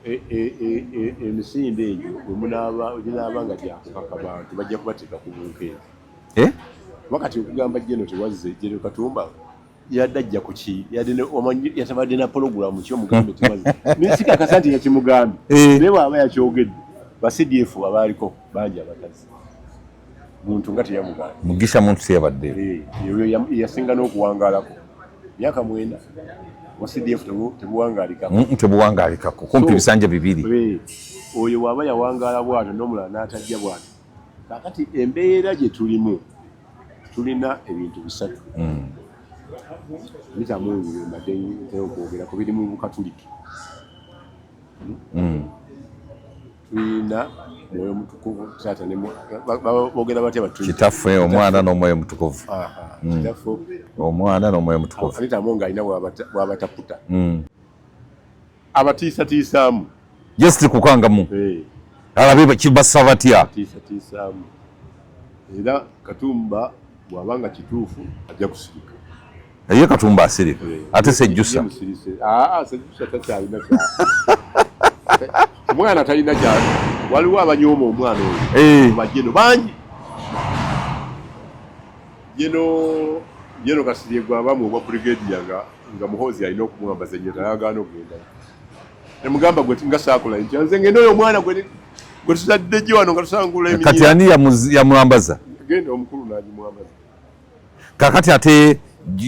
Emisinde egyo bwe ginaaba nga gyakukaka bantu, bajja kubateeka ku bunkeeke. Eh? Kuba kati okugamba General tewazze, General Katumba yadde ajja ku ki? Yadde omanyi yatabadde na pologulamu ki omugambe tewazze? Naye sikakasa nti yakimugambye. Naye bw'aba yakyogedde, ba CDF abaaliko bangi abatazi muntu nga teyamugambye. Mugisha Muntu teyabaddeyo. Eh, oyo yasinga n'okuwangaalako myaka 9 wa CDF tebuwangaalikako. Tebuwangaalikako, kumpi bisanja 2. Eh, oyo bw'aba yawangaala bw'atyo n'omulala n'atajja bw'atyo, kaakati embeera gye tulimu, tulina ebintu bisatu. Bitamungi bye mbadde ntera okwogerako, biri mu Bukatuliki. Tulina Mwoyo Mutukuvu, Taata ne boogera batya Batuliki? Kitaffe, Omwana n'Omwoyo Mutukuvu. Aha, Kitaffe, Omwana n'Omwoyo Mutukuvu. Anita Among alina bw'abataputa, abatiisatiisaamu. Just kukangamu. Eh. Alabe kibasa batya. Atiisatiisaamu, era Katumba bw'aba nga kituufu ajja kusirika. Ye Katumba asirika. Eh. Ate Sejjusa? Ye musirise. Aa, Sejjusa takyalina kya omwana talina kya, waliwo abanyooma omwana oyo. Bajeno bangi, General Kasirye gwabamu obwa brigadier nga Muhoozi alina okumwambaza ennyo, tayagaana okugendayo. Nemugamba gwe nga saakola nti nze ngenda, oyo omwana gwe tuzadde gye wano nga tusangula. Kati ani yamwambaza? Genda omukulu n'agimwambaza. Kakati ate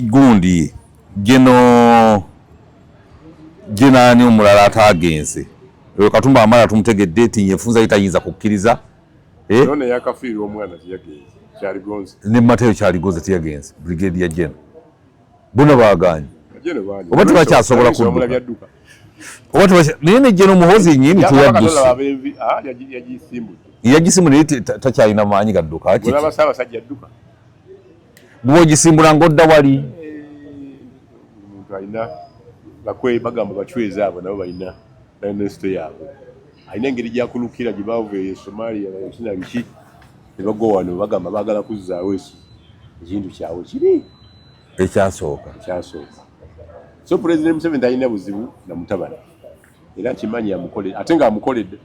gundi geno genaani omulala ataagenze? Oyo Katumba amala tumutegedde ti nyefunza ye tayinza kukkiriza. Eh? None yakafiirwa omwana teyagenze, Kyaligonze. Ne Matayo Kyaligonze teyagenze, brigadier general, bona baaganye. General bangi. Oba tebakyasobola kudduka. Omulabye adduka. Oba naye ne General Muhoozi yennyini teyadduse. Yagisimbudde. Yagisimbudde, naye takyalina maanyi gadduka. Kiki? Olaba Ssaabasajja adduka. Bw'ogisimbula ng'odda wali. Buli muntu alina bakwe, bagamba bacwezi abo nabo balina dynasty yaabwe, alina engeri gyakulukira gye baava eyo e Somalia kina biki ne bagwa wano, bagamba baagala kuzzaawo eki ekintu kyabwe kiri ekyasooka. Ekyasooka. So President Museveni talina buzibu na mutabani, era akimanyi amukole, ate ng'amukoledde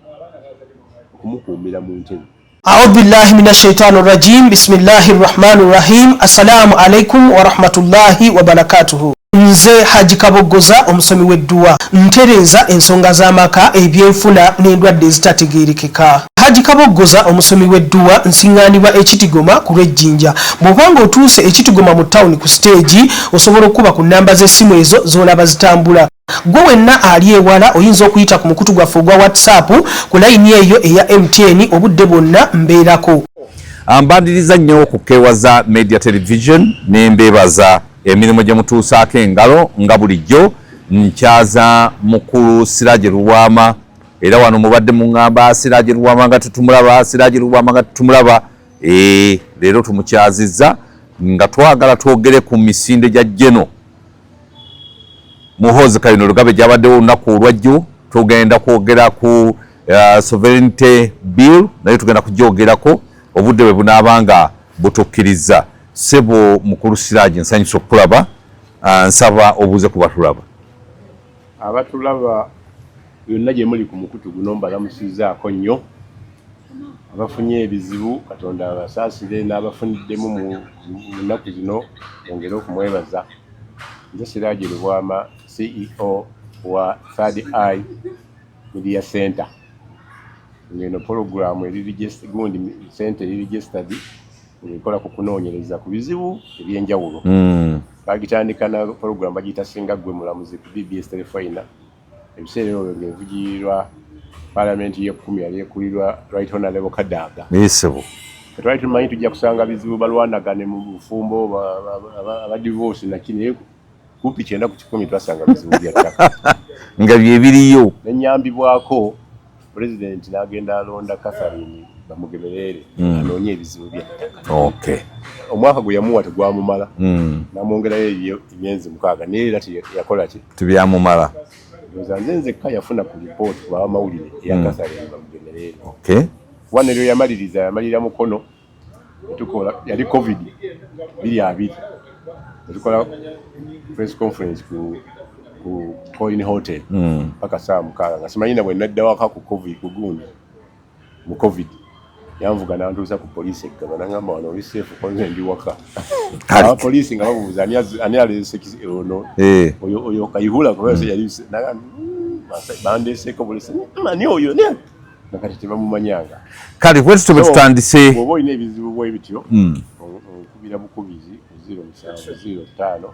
okumukuumira mu ntebe. أعوذ بالله من الشيطان الرجيم، بسم الله الرحمن الرحيم. السلام عليكم ورحمة الله وبركاته. Nze Haji Kaboggoza, omusomi w'edduwa, ntereeza ensonga z'amaka, ebyenfuna n'endwadde ezitategeerekeka. Haji Kaboggoza, omusomi w'edduwa, nsiŋŋaanibwa Ekitigoma ku lw'Ejjinja. Bw'oba ng'otuuse Ekitigoma mu tawuni ku siteegi, osobola okuba ku nnamba z'essimu ezo z'olaba zitambula. Gwe wenna ali ewala oyinza okuyita ku mukutu gwaffe ogwa WhatsApp ku layini eyo eya MTN, obudde bwonna mbeerako. Mbandiriza nnyo ku Kewaza Media Television ne mbeebaza emirimu gye mutuusaako engalo. Nga bulijjo nkyaza mukulu Siraje Lubwama, era wano mubadde muŋŋamba Siraje Lubwama nga tetumulaba, Siraje Lubwama nga tetumulaba. Ee, leero tumukyazizza nga twagala twogere ku misinde gya General Muhoozi Kainerugaba gyabaddewo olunaku olwajjo. Tugenda kwogera ku sovereignty bill, naye tugenda kugyogerako obudde bwe bunaaba nga butukkiriza. Sebo mukulu Siraji, nsanyusa okukulaba. Nsaba obuuze ku batulaba. Abatulaba yonna gye muli ku mukutu guno, mbalamusizaako nnyo. Abafunye ebizibu, Katonda abasaasire, n'abafuniddemu mu nnaku zino mwongere okumwebaza. Nze Siraji Lubwama, CEO wa Third Eye Media Center, ng'eno pologulaamu eri gundi center eri registered, ng'ekola ku kunoonyereza ku bizibu ebyenjawulo. Bagitandika na pologulaamu bagiyita Singa Ggwe Mulamuzi ku BBS Terefayina, ebiseera ebyo ng'evugirirwa Paalamenti y'ekkumi yali ekulirwa Right Honorable Kadaga. Ssebo. Twali tumanyi tujja kusanga bizibu, balwanagane mu bufumbo, abadivorce naki, naye kumpi 90% twasanga bizibu bya ttaka. Nga byebiriyo. Nenyambibwako Pulezidenti n'agenda alonda Catherine Bamugemereire anoonye ebizibu bya ttaka. Omwaka gwe yamuwa tegwamumala, namwongerayo eyo emyezi 6, naye era teyakola ki? Tebyamumala. Ndowooza nze nzekka yafuna ku lipooti ku bamawulire eya Catherine Bamugemereire. Kuba neryo yamaliriza, yamalira Mukono, tukola, yali COVID 2020, netukola press conference ku Ku Coin Hotel paka saa 6 nga simanyi na bwe nadda waka ku Covid, ku gundi mu Covid yanvuga nantuusa ku poliisi eggaba, nangamba, "Wano oli safe, ko nze ndi waka." Abapoliisi nga babuuza, "Ani aleese ono?" Oyo Kayihura kuba yali nagamba, bandeeseeko bulese ani oyo?" Nakati tebamumanyanga. Kale bwe tutyo bwe tutandise. Bw'oba olina ebizibu bwe bityo, onkubira bukubizi ku 0705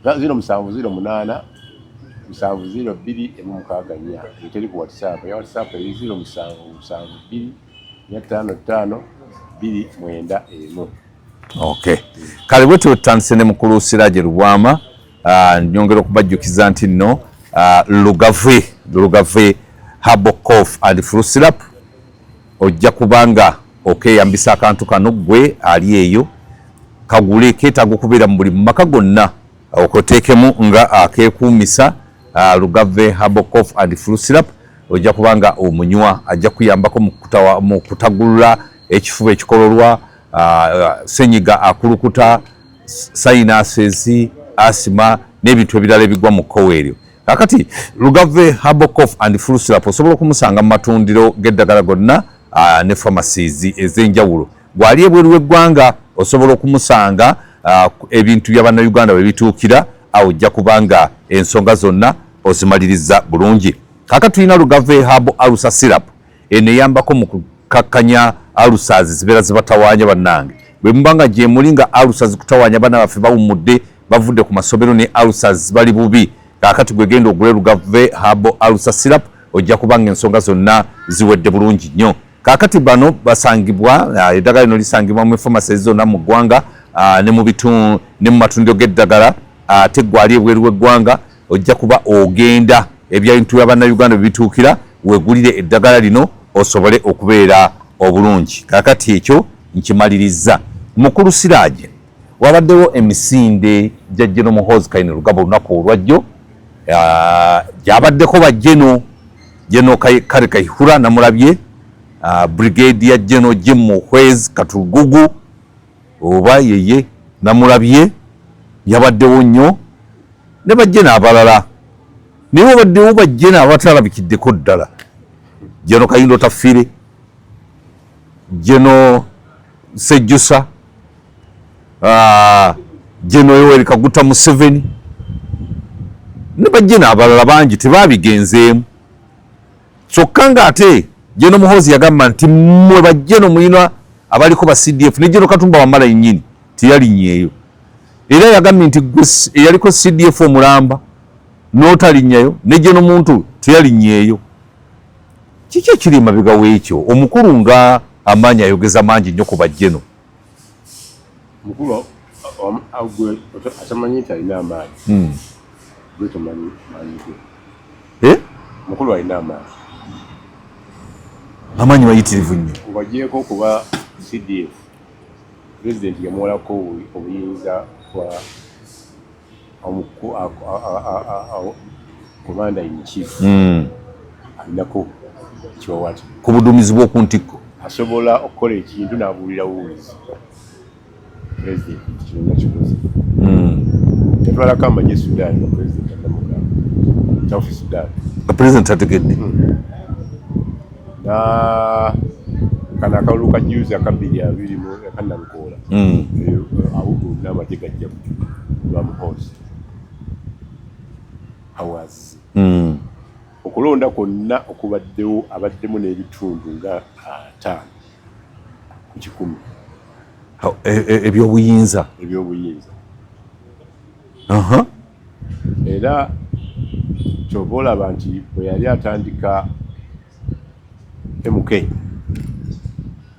0708 702 164. Eteri ku WhatsApp. Eya WhatsApp eri 0772 455 291. Okay, kale bwe tutyo tutandise ne mukulu Siraje Lubwama. Nyongera okubajjukiza nti nno Lugave Herbal Cough and Flu Syrup, ojja kubanga okeyambisa akantu kano. Gwe ali eyo, kagule, keetaaga okubeera mu buli mu maka gonna, okoteekemu nga akeekuumisa. Lugave Herbal Cough and Flu Syrup ojja kubanga omunywa, ajja kuyambako mu kutagulula ekifuba ekikololwa, senyiga akulukuta, sinuses, asthma n'ebintu ebirala ebigwa mu kkowa eryo. Kakati Lugave Herbal Cough and Flu Syrup osobola okumusanga mu matundiro g'eddagala gonna ne pharmacies ez'enjawulo. Gwali ebweru w'eggwanga, osobola okumusanga ebintu bya Bannayuganda bwe bituukira awo, ojja kubanga ensonga zonna ozimaliriza bulungi. Kakati tulina Lugave Herbal Ulcer Syrup. Eno eyambako mu kukakkanya ulcers zibeera zibatawaanya. Bannange, bwe muba nga gye muli nga ulcers zikutawaanya, baana baffe bawummudde, bavudde ku masomero ne ulcers bali bubi, kaakati gwe genda ogule Lugave Herbal Ulcer Syrup, ojja kubanga ensonga zonna ziwedde bulungi nnyo. Kaakati bano basangibwa, eddagala lino lisangibwa mu pharmacies zonna mu ggwanga, ne mu matundiro g'eddagala. Ate gwe ali ebweru w'eggwanga, ojja kuba ogenda ebintu bya Bannayuganda bwe bituukira, weegulire eddagala lino osobole okubeera obulungi. Kaakati ekyo nkimaliriza. Mukulu Siraje, wabaddewo emisinde gya General Muhoozi Kainerugaba olunaku olwajjo. Gyabaddeko bajeno General Kale Kayihura namulabye, Brigadier General Jim Muhwezi Katugugu oba yeye namulabye, yabaddewo nnyo ne bajjeno abalala. Naye wabaddewo bajjeno abatalabikiddeko ddala, General Kahinda Otafiire, General Sejjusa, General Yoweri Kaguta Museveni ne bajjeno abalala bangi tebabigenzeemu. Kyokka ng'ate General Muhoozi yagamba nti mmwe bajjeno mulina abaliko ba CDF, ne General Katumba Wamala yennyini teyalinnyeeyo. Era yagambye nti gwe eyaliko CDF omulamba n'otalinnyayo, ne General Muntu teyalinnyeeyo. Kiki ekiri emabega w'ekyo? Omukulu nga amaanyi ayogeza mangi nnyo ku bajjeno. Mukulu gwe atamanyi nti alina amaanyi, gwe tomanyi maanyi ge. Eh? Mukulu alina amaanyi. Amaanyi mayitirivu nnyo. Ng'ogyeko okuba CDF, Pulezidenti yamuwalako obuyinza bwa commander in chief. Alinako ekiwawata ku buduumizi bw'oku ntikko. Asobola okukola ekintu n'abuulira buwulizi Pulezidenti nti kino nakikoze. Yatwalako amagye Sudan nga Pulezidenti anamugamba, South Sudan. Nga Pulezidenti ategedde. Na kano akalulu ka juzi aka 2020 akanalukoola, awo n'amagye gajja lwa Muhoozi awazize. Okulonda kwonna okubaddewo, abaddemu n'ebitundu nga 50%. Ebyobuyinza. Ebyobuyinza. Era kyova olaba nti bwe yali atandika MK,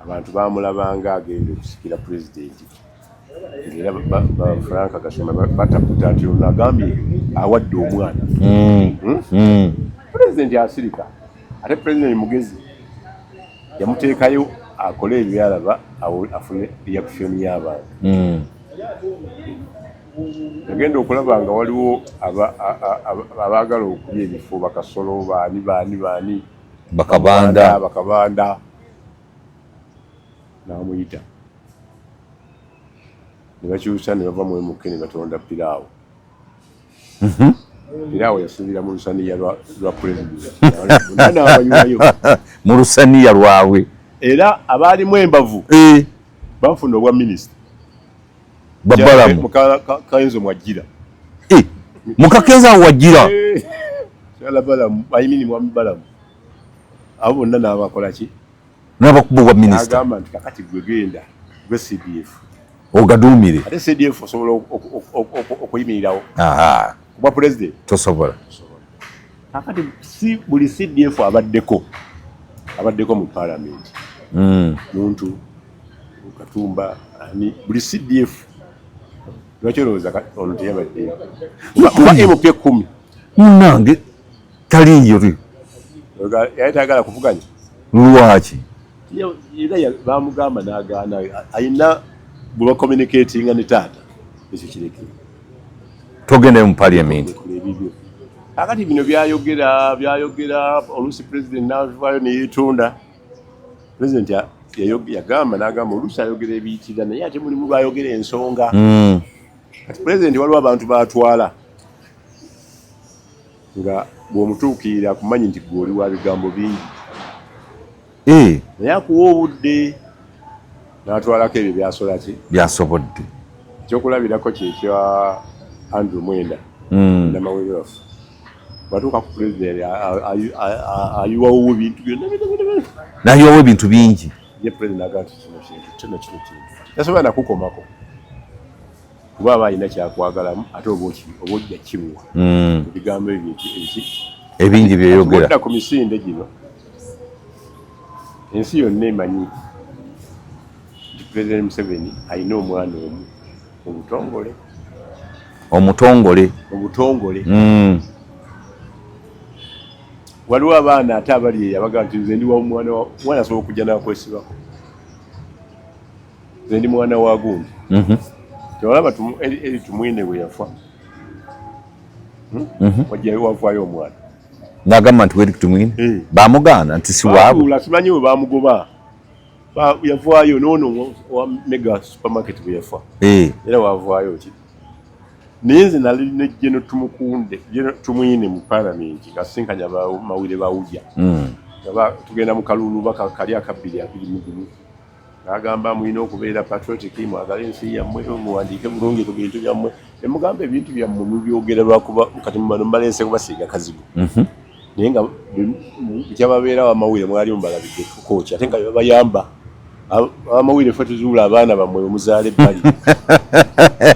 abantu bamulabanga agenda okusikira Pulezidenti, era Frank Gashumba bataputa nti ono agambye awadde omwana. Pulezidenti asirika, ate Pulezidenti mugezi, yamuteekayo akole ebyo byalaba afune reaction y'abantu. Yagenda okulaba nga waliwo abaagala okulya ebifo, bakasolo, baani baani baani. Bakabanda. Bakabanda, n'amuyita ne bakyusa ne bava mu MK ne batonda piraawo. Era awo yasinzira mu lusaniya lwa pulezidenti n'abayiwayo mu lusaniya lwabwe. Era abaalimu embavu eh. bafuna obwa minisita babalamu Kakenzo mwajjira eh, mukakenzo awo wajjira eh, balamu ayimini mwami Balamu, abo bonna n'abakola ki? N'abakuba obwa minisita. Agamba nti kakati gwe genda gwe CDF ogaduumire. Ate CDF osobola okuyimirirawo kubwa pulezidenti? Tosobola. Kakati si buli CDF abaddeko mu palamenti, muntu Katumba ani, buli CDF lwaki olowooza ono teyabaddeyo kuba MP 10? Munange taliiyo. Yali tayagala kuvuganya. Lwaki? Era bamugamba n'agaana, ayina bwe bacommunicatinga ne taata, ekyo kireke. Togendayo mu parliament. Ebibyo kakati bino byayogera byayogera, oluusi president navaayo neyetonda. President yagamba n'agamba oluusi ayogera ebiyitira, naye ate mulimu lwayogera ensonga. Kati president waliwo abantu batwala nga bw'omutuukirira akumanyi nti gwe oli wa bigambo bingi, naye akuwa obudde n'atwalako ebyo byasola ki? Byasobodde. Ekyokulabirako kyekya Andrew Mwenda, namawere waffe, bwatuuka ku president ayiwawo ebintu byonna. Nayiwawo ebintu bingi. Ye president agamba nti kino kintu, kino kino kintu tasobola nakukomako kuba aba alina kyakwagalamu, ate oba ojja kimuwa ebigambo ebyo eki ebingi byeyogera. Ku misinde gino ensi yonna emanyi nti President Museveni alina omwana omu mu butongole. Omutongole. Mu butongole. Waliwo abaana ate abali eyo abagaa nti nze ndi wa mwana, mwana asobola okujja nakwesibako, nze ndi mwana wa gundi. Tewalaba eri Tumwine bwe yafa? Wajjayo wavaayo omwana. Nagamba nti Eric Tumwine eh. Bamugaana nti si waabwe. Simanyi we bamugoba, yavaayo noono wa Mega Supermarket bwe yafa, era wavaayo ki? Naye nze nali ne General Tumukunde, General Tumwine mu palamenti ngasinkanya bamawulire bawuja. Tugenda mu kalulu baka kali aka 2021, n'agamba mulina okubeera patriotic, mwagale ensi yammwe, muwandiike bulungi ku bintu byammwe. Nemugamba ebintu byammwe mubyogera lwakuba kati mubano mubaleese kubasiiga kazigo, naye nga kyababeerawo amawulire mwali mubalabidde kooki, ate nga babayamba abamawulire, ffe tuzuula abaana bammwe bemuzaala ebbali.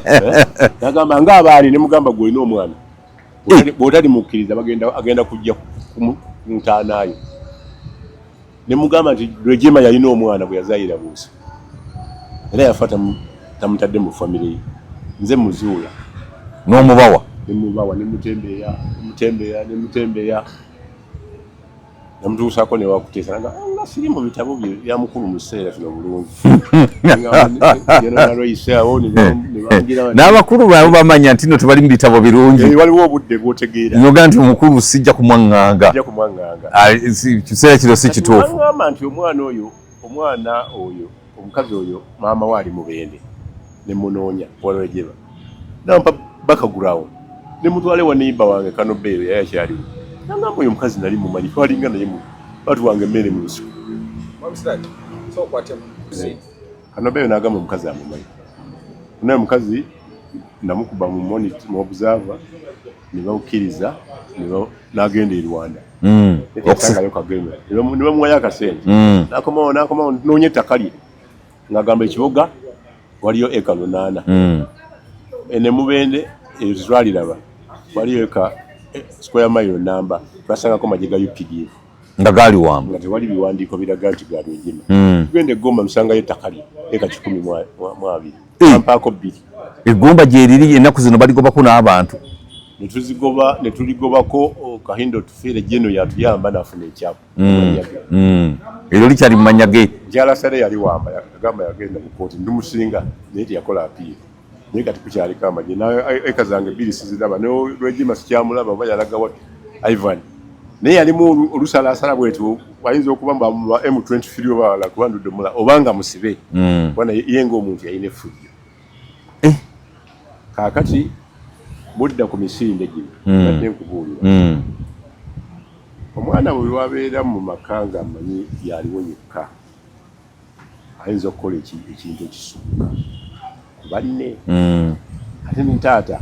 Eh? Nagamba nga abaani, nemugamba gwe olina omwana bw'otali mukkiriza agenda kujja ku ntaanaayo. Nemugamba nti Rwigema yalina omwana bwe yazayira buusi, era yafa tamutadde mu famire ye, nze muzuula. N'omubawa. Nemubawa, nemutembeeya, nemutembeeya, nemutembeeya, namutuusako newakuteesa nga nga siri mu bitabo bye bya mukulu mu kiseera kino bulungi. General ne N'abakulu baabo bamanya nti no tebali mu bitabo birungi. Eh, waliwo obudde bwotegeera. Noga nti omukulu sijja kumwaŋŋanga. Sijja kumwaŋŋanga. Ah, kiseera kino si kituufu. Agamba nti omwana oyo, omwana oyo, omukazi oyo maama we ali Mubende, ne munoonya walwejeba nampa background, ne mutwale wa neighbor wange Kano Beyo, yali akyaliwo. Nagamba oyo omukazi nali mumanyi, twalinga naye mu batuwanga emmere mu lusuku. Kano Beyo n'agamba omukazi amumanyi, naye omukazi namukuba mu monitor, mu Observer, ne bamukkiriza n'agenda e Rwanda. Yasangayo Kageme ne bamuwayo akasente. Nakomawo, nakomawo noonya ettaka lye ng'agamba ekibuga waliyo eka 8. Ene Mubende eyo tetwaliraba, waliyo eka square mile namba, twasangako magye ga UPDF. Nga gaali wamba. Nga tewali biwandiiko biraga nti ga Rwigema. Tugenda e Gomba, musangayo ettaka lye eka 120, ampaako 2. Eggomba gyeriri ennaku zino baligobako n'abantu. Netuzigoba, netuligobako Kahindo Tufiire Jeno yatuyamba nafuna ekyapa. Eryo likyali mu mannya ge. Mukyala Sale yali wamba, yagamba yagenda mu kooti ndumusinga, naye teyakola apiiro, naye kati kukyaliko amagye. Eka zange 2 siziraba, ne Rwigema sikyamulaba oba yalaga wa Ivan, naye yalimu olusalaasala bwetyo, ayinza okuba ba M23 oba wala, kuba ndudde mula obanga musibe. Kuba naye ye ng'omuntu yalina effujjo. Kaakati Mudda ku misinde gino badde nkubuulira. Omwana bwe lwabeera mu maka nga amanyi yaliwo yekka, ayinza okukola ekintu ekisukka ku banne. Ate ne taata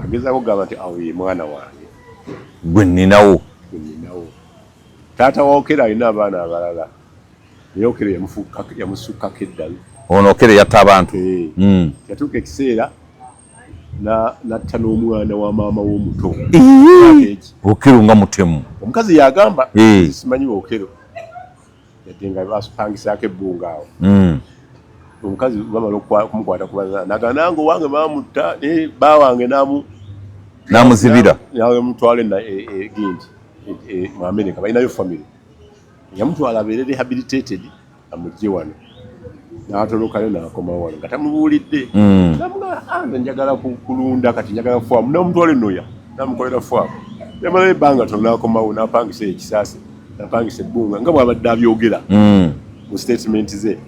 agezaako okugamba nti awo ye mwana wange gwe nninawo. Gwe nninawo. Taata wa Okello alina abaana abalala, naye Okello yamusukkako eddalu. Ono Okello yatta abantu. Yatuuka ekiseera n'atta n'omwana wa maama w'omuto. Okello nga mutemu. Omukazi yagamba simanyi Okello, yadde nga bapangisaako ebbunga awo. Omukazi bamala okumukwata kuba naga nange owange bamutta, naye bba wange namuzibira, namutwala gindi mu America, balinayo family. Yamutwala abeere rehabilitated amugye wano, n'atolokayo n'akomawo wano nga tamubuulidde. Namugamba nze njagala kulunda, kati njagala faamu, namutwala enoya namukolera faamu. Yamalayo ebbanga tono n'akomawo n'apangisa ekisaasi, napangisa ebbunga nga bw'abadde abyogera mu statement ze.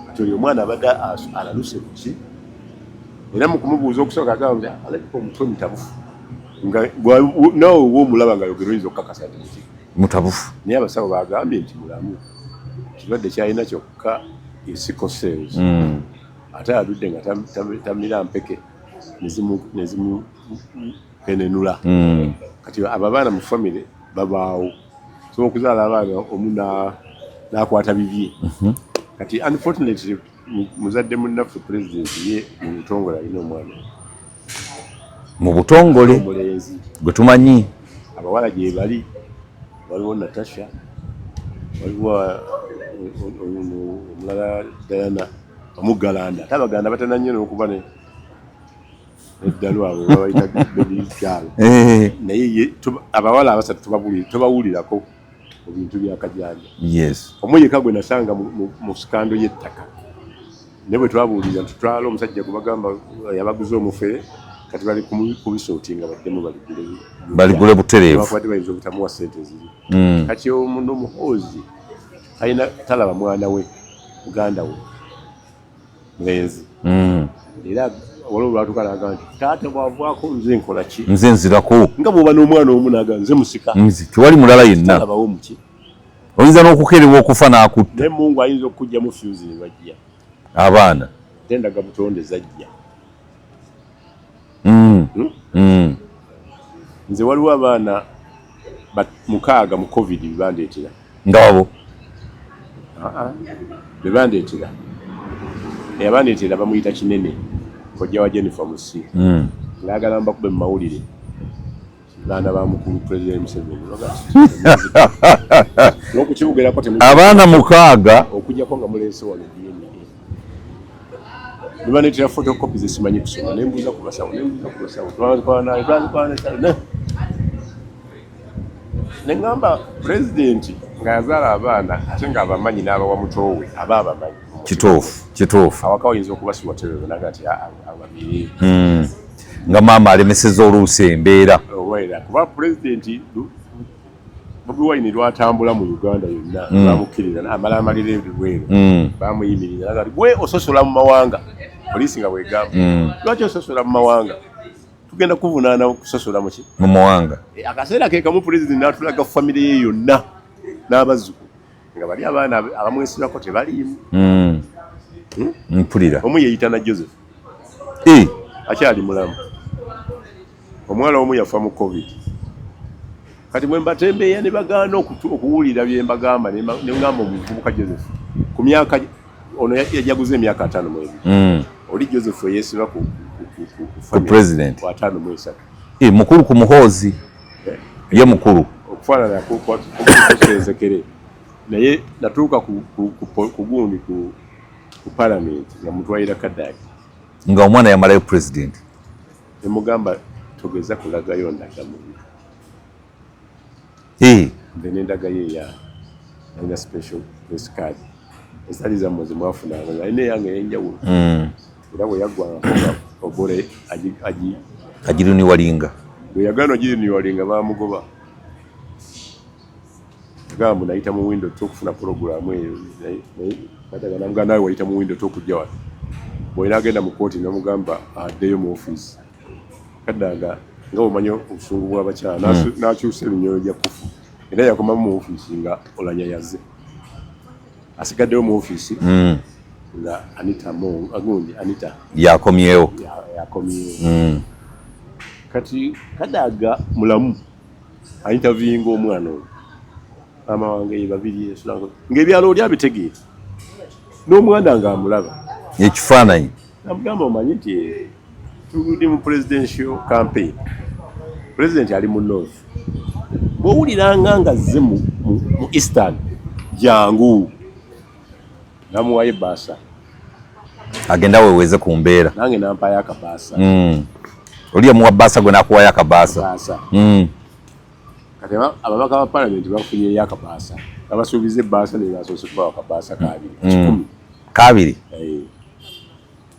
Kati oyo omwana abadde alaluse ku ki? Era mu kumubuuza okusooka agamba nti alabika omutwe mutabufu, nga naawe oba omulaba nga ayogera oyinza okukakasa nti muki mutabufu. Naye abasawo bagambye nti mulamu, ekirwadde kyalina kyokka sickle cells. Ate aludde nga tamira mpeke nezimukenenula. Kati abo abaana mu famire babaawo, sobola okuzaala abaana omu n'akwata bibye. Kati unfortunately muzadde munnaffe president ye mu butongole alina omwana mu butongole omulenzi gwe tumanyi. Abawala gye bali, waliwo Natasha, waliwo omulala Diana omuggalanda. Ate Abaganda batana nnyo n'okuba neddalu, abo babayita baby girl. Naye ye abawala abasatu tubawulirako mu bintu bya Kajanja. Omu yekka gwe nasanga mu scandal y'ettaka, naye bwe twabuulira nti twala omusajja gwe bagamba yabaguza omufere, kati bali kubisootinga baddemu baligule. Baligule butereevu. Bakwate bayinza obutamuwa ssente ziri. Kati omuno Muhoozi alina talaba mwana we, muganda we mulenzi. Era waliwo lwatuuka n'agamba nti taata bw'avaako nze nkola ki? Nze nzirako. Nga bw'oba n'omwana omu n'agamba nze musika. Nze tewali mulala yenna. Talabawo muki. Oyinza n'okukeerewa okufa n'akutta. Naye Mungu ayinza okukuggyamu fuse ne bajja. Abaana. Ate endaga butonde zajja. Nze waliwo abaana 6 mu COVID bebandeetera. Nga wabo? Bebandeetera. Eyabandeetera bamuyita Kinene, kojja wa Jennifer Musi. Ng'ayagala mbakube mu mawulire. Baana ba mukulu President Museveni. N'okukibugerako abaana 6. Okujjako nga muleese wano DNA. Nibaneetera photocopy ze simanyi kusoma, ne mbuuza ku basawo, ne mbuuza ku basawo. Twazikwana, ne ŋŋamba pulezidenti nga yazaala abaana ate ng'abamanyi n'abawa muto we aba abamanyi. Kituufu, kituufu. Awaka oyinza okubasiwa terero naga nti ababiri. Nga maama alemeseza oluusi embeera. Obeera kuba pulezidenti Bobi Wine lwatambula mu Uganda yonna bamukkiriza amala amalira ebweru bamuyimirira naga gwe ososola mu mawanga, poliisi nga bwegamba lwaki ososola mu mawanga, tugenda kuvunaana okusosola muki mu mawanga. Akaseera ke kamu pulezidenti n'atulaga famire ye yonna n'abazzukulu nga bali abaana abamwesibako tebaliimu. Mpulira. Omu yeeyita na Joseph. Akyali mulamu. Omuwala omu yafa mu COVID. Kati bwe mbatembeeya ne bagaana okuwulira bye mbagamba, ne ngamba omuvubuka Joseph ku myaka ono yajaguza emyaka 52. Oli Joseph eyeesiba ku president 53. Mukulu ku Muhoozi. Ye mukulu. Okufaanana kuseezekere. Naye natuuka ku gundi ku parliament nga mutwalira kadaaki. Nga omwana yamalayo president. Ne mugamba togeza kulagayo ndagamuntu. Nze n'endagayo eyange. Nalina special press card. Ezitali zammwe ze mwafunanga, nalina eyange ey'enjawulo. Era bwe yaggwangako nga Obore agiriniwalinga. Bwe yagaana ogiriniwalinga baamugoba. Yagamba mbu nayita mu window 2 okufuna pulogulaamu eyo. Naye namugamba naawe wayita mu window 2 okujja wano. Bw'olina agenda mu kkooti namugamba addeyo mu ofiisi. Kadaga nga omanyi obusungu bw'abakyala n'akyusa eminyolo gya kufu era yakomamu mu ofiisi nga Olanya yaze asigaddewo mu ofiisi nga Anita Among agundi Anita yakomyewo. Yakomyewo. Kati Kadaga mulamu ainterviewinga omwana oyo, maama wange ye babiri esulango ng'ebyalo oli abitegeera n'omwana ng'amulaba ekifaananyi. Namugamba, omanyi nti tuli mu presidential campaign, president ali mu north, bw'owuliranga nga azze mu eastern, jangu. Namuwayo ebbaasa. Agenda weeweze ku mbeera. Nange nampayo akabaasa. Oli yamuwa bbaasa, gwe nakuwayo akabaasa. Baasa. Kati ababaka ba palamenti bafunyeyo akabaasa, babasuubiza ebbaasa naye basoose kubawa akabaasa kabiri 100. Kabiri. Eh.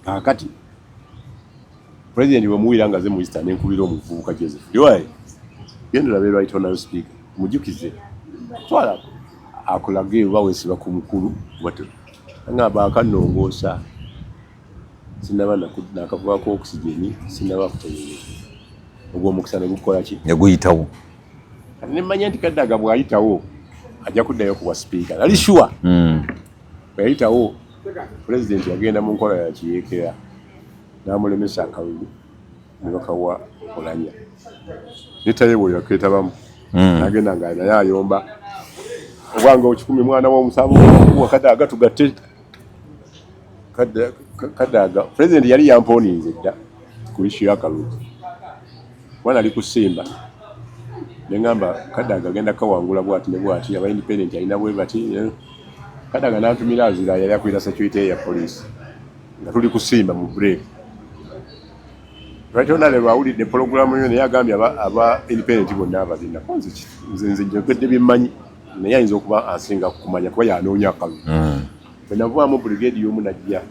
Kaakati pulezidenti bwemuwulira nga ze mu eastern, nenkubira omuvubuka Joseph Liwaye, genda olabe right honorable speaker, mujukize twala akulage oba weesiba ku mukulu. Ngamba akanongoosa sinaba nakavaako oxygen, sinaba kutereera, ogwo omukisa ne gukola ki? Ne guyitawo. Kati nemmanya nti Kadaga bw'ayitawo ajja kuddayo kuwa sipiika, nali sure. Bwe yayitawo, pulezidenti yagenda mu nkola ya kiyeekera n'amulemesa akalulu ne bakawa Olanya ne Tayebwa yakeetabamu. N'agenda nga naye ayomba obwange okikumi mwana w'omusanvu wa Kadaga tugatte. Kadaga pulezidenti yali yamponinze dda ku issue y'akalulu kuba nali kusimba neŋŋamba Kadaga agenda kawangula bwati ne bwati, aba independent alina bwe bati, eh. Kadaga nantumira Azira, yali akulira security ya police, nga tuli kusimba mu break. Right honorable awulidde pologulamu yo naye agambye aba independent bonna abalina nze nze njogedde byemmanyi, naye ayinza okuba asinga kumanya kuba yanoonya akalulu. Bwe navaamu brigade y'omu najja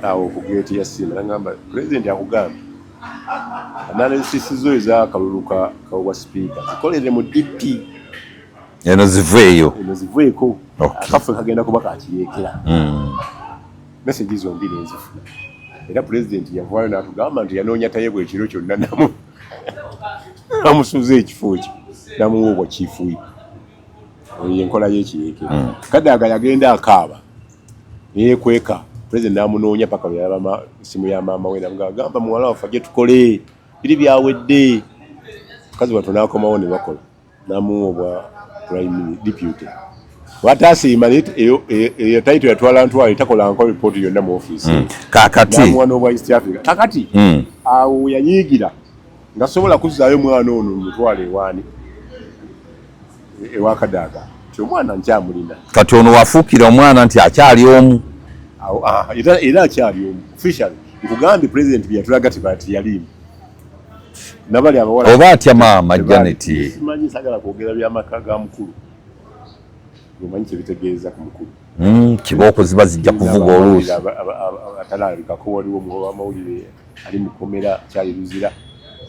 awo ku geeti ya Simba, nagamba pulezidenti akugambye analysis zo ez'akalulu ka sipiika zikolere mu DP. Eno ziveeyo. Eno ziveeko. Akaffe kagenda kuba kakiyeekera. Message zombi nenzifuna era pulezidenti yavaayo n'atugamba nti yanoonya Tayebwa ekiro kyonna, namusuuza ekifo kyo, namuwa obwa chief whip. Oyo enkola y'ekiyeekera. Kadaga yagenda akaaba neyekweka, pulezidenti n'amunoonya paka lwe yalaba essimu ya maama we, namugamba, gamba muwala waffe ajje tukole biri byawedde. Mukazi wattu n'akomawo ne bakola, n'amuwa obwa prime deputy bw'ataasiima naye eyo title yatwala ntwale takola nko ripooti yonna mu ofiisi. Kakati n'amuwa n'obwa East Africa. Kakati awo yanyiigira nga sobola kuzzaayo mwana ono mutwalo ewaani ewa Kadaga nti omwana nkyamulina. Kati ono wafuukira omwana nti akyali omu. Awo, ah, era akyali omu officially. Nkugambye president bye yatulaga tiyaliimu nabali abawala. Oba atya maama Janet. Simanyi, sagala kwogera byamaka ga mukulu, omanyi kyebitegeeza ku mukulu. Kibooko ziba zijja kuvuga oluusi. Atalabikako waliwo omuwamawulire ali mukomera kyali Luzira,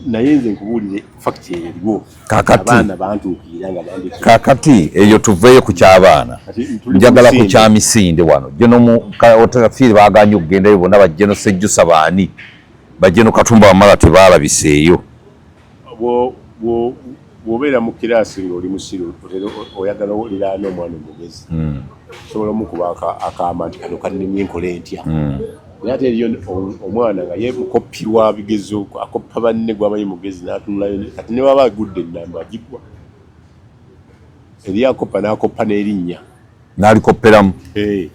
naye nze nkubuulire fact eriwo. Kakati abaana bantuukirira nga bandika. Kakati eyo tuveeyo ku ky'abaana. Kati tuli njagala ku ku misinde. Kya misinde wano geno otafiire baganye okugendayo bonna bajjeno Sejjusa baani bajjeno Katumba Wamala tebaalabiseeyo. Bw'obeera mu kiraasi ng'oli musiru, otera oyagala oliraana omwana omugezi, osobola omukuba akaama nti kano kannemye nkole ntya. Naye ate eriyo omwana nga ye mukopi wa bigezo, akoppa banne gwamanyi mugezi n'atunulayo kati ne waba agudde ennamba agigwa eri akoppa n'akoppa n'erinnya. N'alikopperamu. Eh.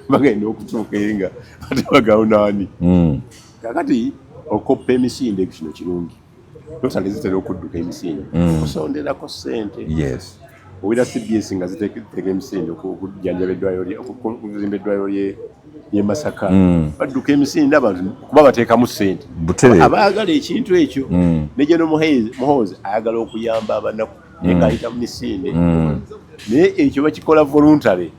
Bagenda okutuuka eri nga ate bagawo naani. Kakati okoppa emisinde kino kirungi, lotale zitera okudduka emisinde okusonderako ssente. Owira CBS nga ziteeka emisinde okujjanjaba eddwaliro okuzimba eddwaliro ly'e Masaka. Badduka emisinde abantu kuba bateekamu ssente. Butereevu. Abaagala ekintu ekyo. Ne General Muhoozi ayagala okuyamba abanaku naye ng'ayita mu misinde. Naye ekyo bakikola voluntary.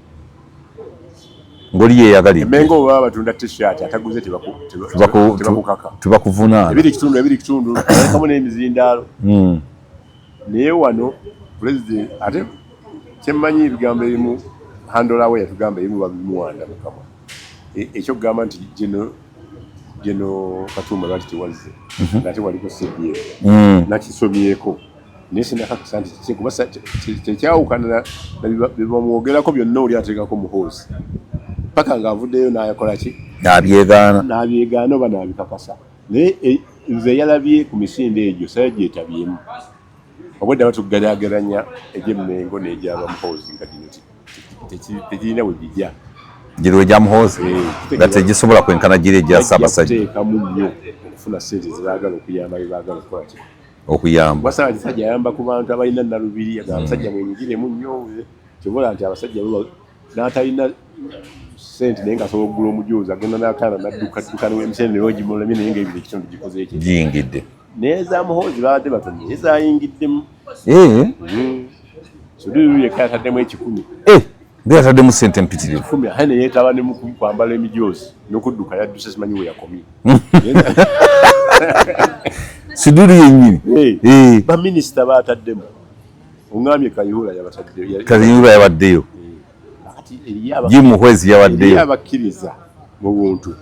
Ng'oli yeeyagalidde. Emengo bwe baba batunda t-shirt, ataguze tebakukaka. Tebakuvunaana. 2.5 2.5 balekamu n'emizindaalo. Naye wano president ate kyemmanyi ebigambo ebimu handola we yatugamba ebimu babimuwanda mukamwa. Ekyokugamba nti geno Geno Katumba lwaki tewazze ngate waliko CDF? Nakisomyeko naye sinakakasa nti kiki, kuba tekyawukana na bye bamwogerako byonna. Oli ateekako Muhoozi paka ng'avuddeyo n'ayakola ki? N'abyegaana. N'abyegaana oba n'abikakasa. Naye nze yalabye ku misinde egyo sayagyetabyeemu. Obwedda batugeraageranya egy'Emmengo n'egy'abamuhoozi nga gino tegirina we bijja. Giro egya Muhoozi Eh, nga tegisobola kwenkana giri egya Ssaabasajja. Kuteekamu nnyo okufuna ssente zebaagala okuyamba, bebaagala okukola ki? Okuyamba. Kuba Ssaabasajja ayamba ku bantu abalina nalubiri, agamba abasajja mwenyigiremu nnyo. Kyobola nti abasajja bo n'atalina ssente naye ng'asobola okugula omujoozi, agenda n'akaana n'adduka dduka n'emisente newegimulemye, naye ng'ebiro ekitundu gikoze eki? Giyingidde. Naye za Muhoozi babadde batono, naye zayingiddemu. Sudhir yekka yataddemu 100. Nga yataddemu ssente mpitirivu. 100, ate ne yeetaba ne mu kwambala emijoozi n'okudduka, yadduse simanyi we yakomye. Sudhir yennyini. Baminisita baataddemu, oŋŋambye Kayihura yabatadde. Kayihura yabaddeyo. Kati eriyo Jim Muhwezi eriyo yabaddeyo. abakkiriza mu buntu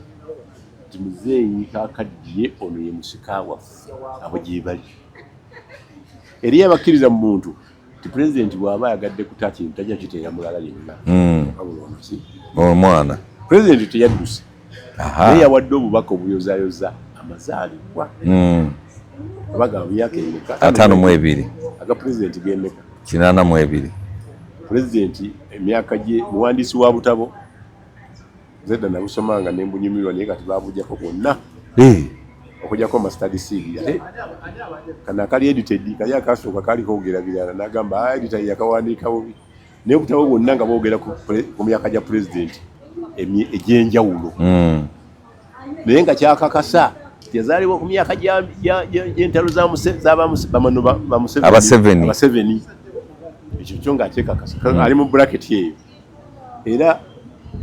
nti muzeeyi kakaddiye, ono ye musika waffe, abo gye bali. Eriyo abakkiriza mu muntu nti pulezidenti bw'aba ayagadde kuta kintu tajja kiteera mulala yenna wabula ono si omwana. Pulezidenti teyadduse, naye yawadde obubaka obuyozayoza amazaalibwa. Abagamba myaka emeka? 52. Aga pulezidenti gemeka? 82. Pulezidenti emyaka gye muwandiisi wa butabo zedda nabusomanga nembunyumirwa, naye kati babujjako bwonna okujjako mustard seed. Ate kano akali edited, kali akasooka kali koogera birala, nagamba, "Ah, editor yakawandiika bubi." Naye obutabo bwonna nga boogera ku myaka gya pulezidenti egy'enjawulo, naye nga kyakakasa yazaalibwa ku myaka gy'entalo z'abamano Abaseveni. Abaseveni. Ekyo kyo nga kyekakasa ali mu bracket eyo. Era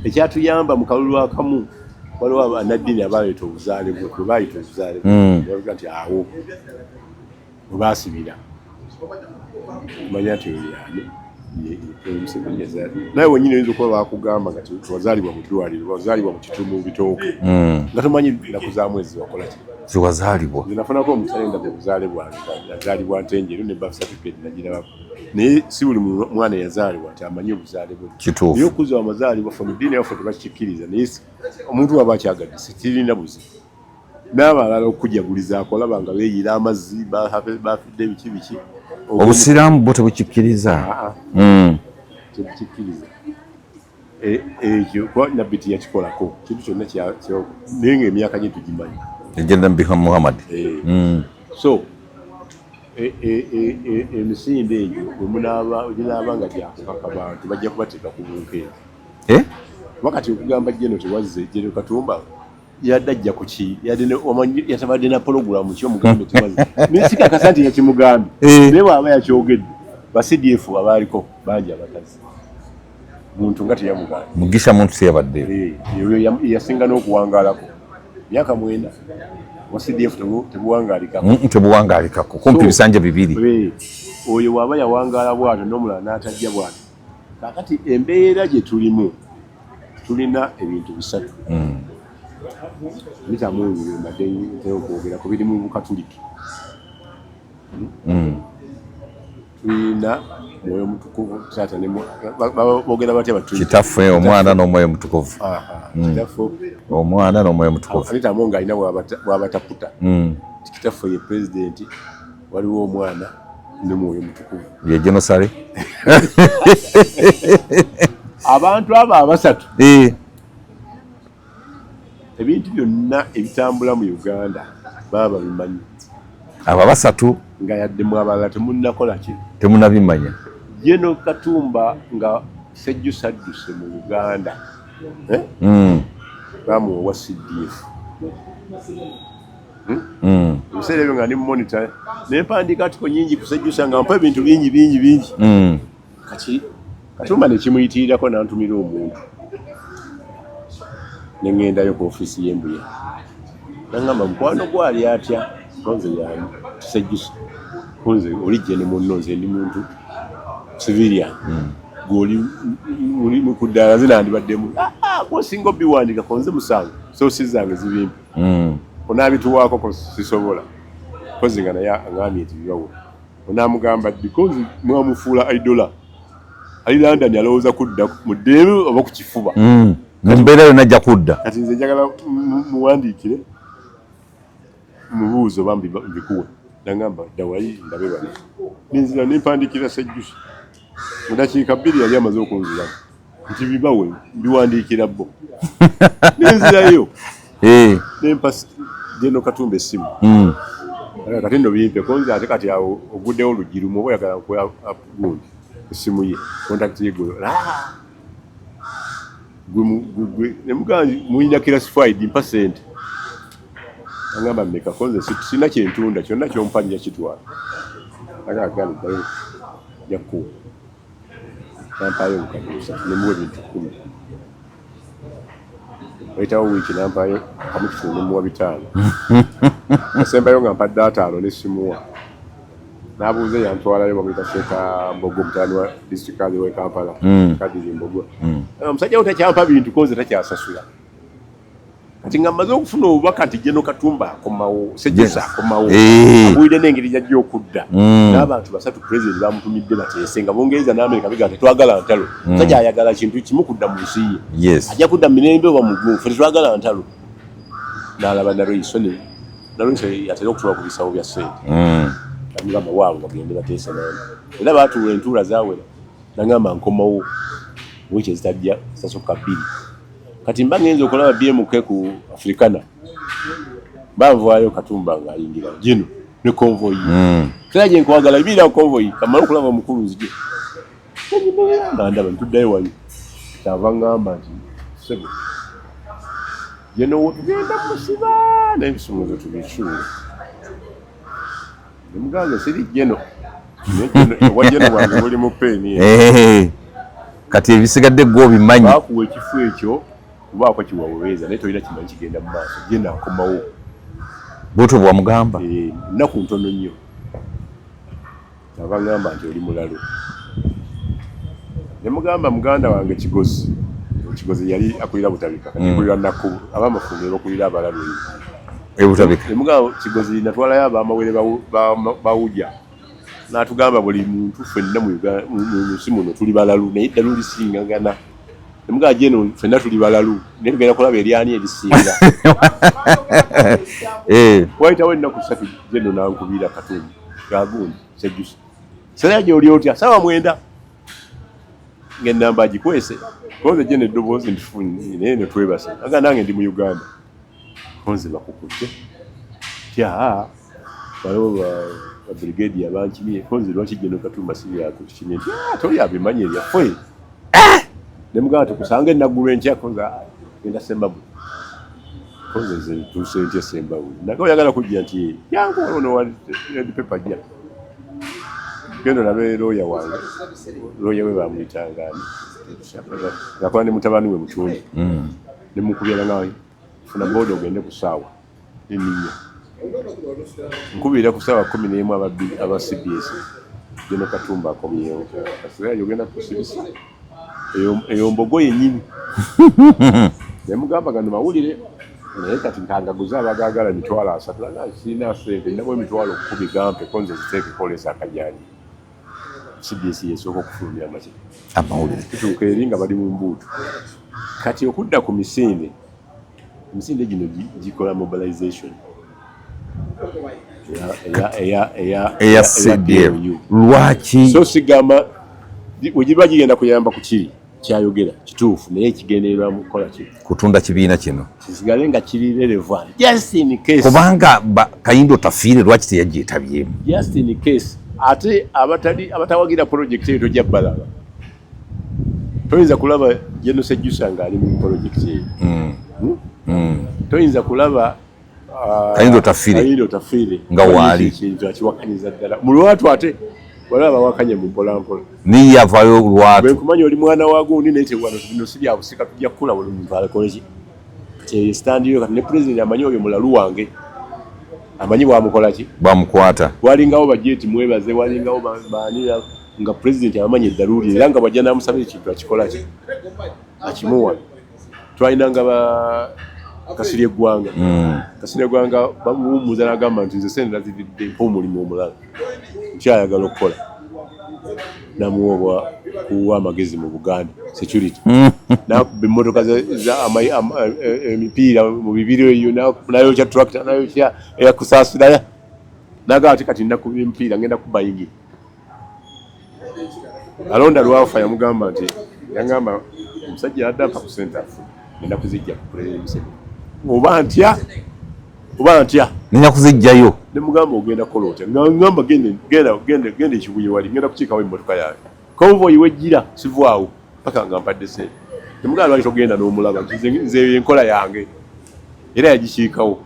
ekyatuyamba mu kalulu akamu, waliwo abanaddiini abaleeta obuzaale bwe, bwe bayita obuzaale bwe. Bavuga nti awo bwe baasibira kumanya nti oyo yani Museveni yazaalibwa. Naye wenyini oyinza okuba bakugamba nga tewazaalibwa mu ddwaliro, wazaalibwa mu kitundu mu bitooke, nga tomanyi nnaku za mwezi wakola ki. Ziwazaalibwa. Nze nafunako omusale nga obuzaale bwange nga nazaalibwa Ntenjeru ne birth certificate nagirabako, naye si buli mwana yazaalibwa nti amanyi obuzaale bwe. Kituufu. Naye okuza amazaalibwa ffe mu ddiini yaffe tebakikkiriza, naye omuntu waba akyagadde sikirina buzibu. N'abalala okujagulizaako olaba nga beeyiira amazzi, bafidde biki biki. Obusiraamu bwo tebukikkiriza. Ah, ah. Tebukikkiriza. Ekyo kuba nabbi teyakikolako kintu kyonna naye ng'emyaka gye tugimanyi. Egya Nabbi Muhammad. So emisinde egyo bwe munaaba ginaaba nga gyakukaka bantu, bajja kubateeka ku bunkenke. Eh? Kuba kati okugamba Geno tewazze, Geno Katumba yadde ajja ku ki? Yadde omanyi yatabadde na pologulamu ki omugambe tewazze? Naye sikakasa nti yakimugambye. Naye bw'aba yakyogedde, ba CDF abaaliko bangi abatazi muntu nga teyamugambye. Mugisha Muntu teyabaddeyo. Oyo yasinga n'okuwangaalako myaka 9 wa CDF tebuwangaalikako. Tebuwangaalikako kumpi bisanja 2. Oyo bw'aba yawangaala bw'atyo n'omulala n'atajja bw'atyo. Kaakati embeera gye tulimu, tulina ebintu bisatu. Bitamungi bye mbadde ntera okwogerako biri mu Bukatuliki. Tulina Mwoyo Mutukuvu, Taata ne boogera batya Batuliki? Kitaffe, Omwana n'Omwoyo Mutukuvu. Aha, Kitaffe, Omwana n'Omwoyo Mutukuvu. Anita Among alina bw'abataputa. Kitaffe ye pulezidenti, waliwo Omwana ne Mwoyo Mutukuvu. Ye genosale. Abantu abo abasatu, ebintu byonna ebitambula mu Uganda baba babimanyi. Abo abasatu. Nga yadde mu abalala temunnakola ki? Temunabimanya. Geno Katumba nga Sejjusa adduse mu Uganda, eh? Bamuwa owa CDF. Ebiseera ebyo nga ndi monitor, nempandiika article nyingi ku Sejjusa nga mpa ebintu bingi bingi bingi. Kati Katumba nekimuyitirirako nantumira omuntu, neŋŋendayo ku ofiisi y'Embuye, nangamba, "Mukwano gwe ali atya?" Konze yani Sejjusa, kunze oli jje ne munno, nze ndi muntu civilian, gwoli oli mu kuddaala, nze nandibaddemu gwosinga obiwandika konze musango. Sosi zange zibimpi onaabituwaako ko sisobola kozi nga naye aŋambye nti bibawo onaamugamba because mwamufuula idola ali London alowooza kudda mu ddembe oba ku kifuba. Mu mbeera yonna ajja kudda. Kati nze njagala muwandiikire mubuuzo oba mbikuwe. Nangamba dda wali ndabe bano nenzira nempandikira Sejjusa mu dakiika 2 yali amaze okunziramu nti bibawe mbiwandiikira bo nenzirayo nempa General Katumba essimu. Kati nno bimpe konze ate kati awo oguddewo oluggi lumu oba oyagala nkuwa gundi essimu ye contact ye gwe gwe nemugamba mulina classified mpa sente. Agamba mmeka konze sina kyentunda kyonna kyompa nja kitwala. Agamba ddayo nja kukuwa. Nampaayo obukadde 3 nemuwa ebintu 10. Wayitawo wiiki nampaayo kamu kitundu nemuwa 5. Asembayo nga mpadde 5 ne simuwa. N'abuuza yantwalayo bamuyita Sheeka Mbogo mutabani wa district kazi w'e Kampala Kadiri Mbogo. Omusajja wo takyampa bintu konze takyasasula. Kati nga mmaze okufuna obubaka nti General Katumba akomawo, Sejjusa akomawo, abuulire n'engeri gy'ajja okudda. N'abantu 3 pulezidenti bamutumidde bateese nga Bungereza n'Amerika bigaa tetwagala ntalo. Musajja ayagala kintu kimu kudda mu nsi ye. Ajja kudda mu mirembe oba mugumu, ffe tetwagala ntalo. N'alaba Nalweyiso ne Nalweyiso atera okutuula ku bisawo bya ssente. Namugamba waabwe bagende bateese naye. Era baatuula entuula zaawera. Nangamba nkomawo wiiki ezitajja zitasukka 2. Kati mba ngenze okulaba BMK ku Africana. Banvaayo Katumba ng'ayingira gino ne convoy. Kera gye nkwagala ibiira convoy kamala okulaba omukulu nzije. Nga ndaba ntuddayo wali. Kyava ngamba nti ssebo gino tugenda musiba n'ebisumuzo tubikyule. Nemugamba siri geno. Obwa geno bwange buli mu peeni. Kati ebisigadde gwe obimanyi. Baakuwa ekifo ekyo kubaako kiwaweweeza naye tolina kimanyi kigenda mu maaso. Geno akomawo. Bw'otyo bw'amugamba? Nnaku ntono nnyo. Kyava ngamba nti oli mulalu. Ne mugamba muganda wange Kigozi. Kigozi yali akulira Butabika. Kati akulira Nakku ab'amafumbe bakulira abalalu. Butabika. Ne mugamba Kigozi natwalayo ab'amawere bawuja. N'atugamba buli muntu ffenna mu Uganda mu nsi muno tuli balalu naye eddalu lisingagana. Ne mugamba Geno ffenna tuli balalu naye tugenda kulaba eryani erisinga. Wayitawo ennaku 3 Geno n'ankubira Katumba gagundi Sejjusa. Sera gy'oli otya ssaawa 9 ng'ennamba agikwese konze Geno eddoboozi ndifunye naye ne twebase. Aga nange ndi mu Uganda. Konze bakukutte. Tya waliwo ba brigade abankimye konze lwaki Geno Katumba si yakutukimye nti toli abimanyi ebyaffe. Ne mugamba tukusanga enaggulu enkya konze genda Sembabule. Konze nze ntuuse ntya Sembabule. Naga oyagala kujja nti jangu waliwo nowa red paper jja. Genda olabe looya wange. Looya we bamuyitanga ani? Ngakola ne mutabani we Mutungi. Ne mukubira nga funa boda ogende ku ssaawa neninya. Nkubira ku ssaawa 11 aba CBS. General Katumba akomyewo. Kasira ogenda kusibisa. Eyo mbogo yennyini. Ne mugamba gano mawulire naye kati nkangaguza abagaagala 30,000 nga sirina ssente ninamu 10,000 gampe ko nze ziteekeko oleesa akajanja. CBS yesooka okufulumya amawulire. Tutuuka eri nga bali mu mbuutu. Kati okudda ku misinde, emisinde gino gikola mobilization eya CDF. Lwaki? So sigamba bwe giba gigenda kuyamba ku kiri kyayogera kituufu naye ekigendererwa mu kukola kino kutunda kibiina kino kisigale nga kiri relevant just in case, kubanga Kayindo Otafiire lwaki teyagyetabyeemu? Just in case ate abatali abatawagira project eyo tojja balaba. Toyinza kulaba General Sejjusa ng'ali mu project eyo. Toyinza kulaba Kayindo Otafiire Kayindo Otafiire nga waali kintu akiwakanyiza ddala mu lwatu ate waliwo abawakanye mu mpolampola niye yavaayo lwatu. Bwe nkumanya oli mwana wa gundi naye tewano bino si bya busika tujja kukula buli muntu alekole ki kati stand yo kati ne president amanyi oyo mulalu wange amanyi bwamukola ki bwamukwata. Walingawo bajeti mwebaze walingawo baani nga president amanyi eddalu era nga bwajja n'amusaba ekintu akikola ki akimuwa. Twalinanga ba Kasirye Eggwanga. Kasirye Eggwanga bamuwummuza n'agamba nti nze sente naziridde, mpa omulimu omulala, nkyayagala okukola. Namuwa obwa kuwa amagezi mu Buganda security, nakuba emmotoka emipiira mu bibiro eyo, nayokya tractor, nayokya eyakusaasira, nagamba ati kati nakuba emipiira, ngenda kuba yingi. Alonda lwafa yamugamba nti yangamba omusajja yadde ampa ku sente afu, ngenda kuzijja ku Pulezidenti Museveni, oba ntya oba ntya, ngenda kuzijjayo. Ne mugamba ogenda kukola otya? Nga ngamba genda, genda, genda, genda ekibuye wali, ngenda kukiikawo emmotoka yange, convoy wejjira sivaawo paka nga mpadde sente. Ne mugamba lwaki togenda n'omulaba nti nze enkola yange, era yagikiikawo.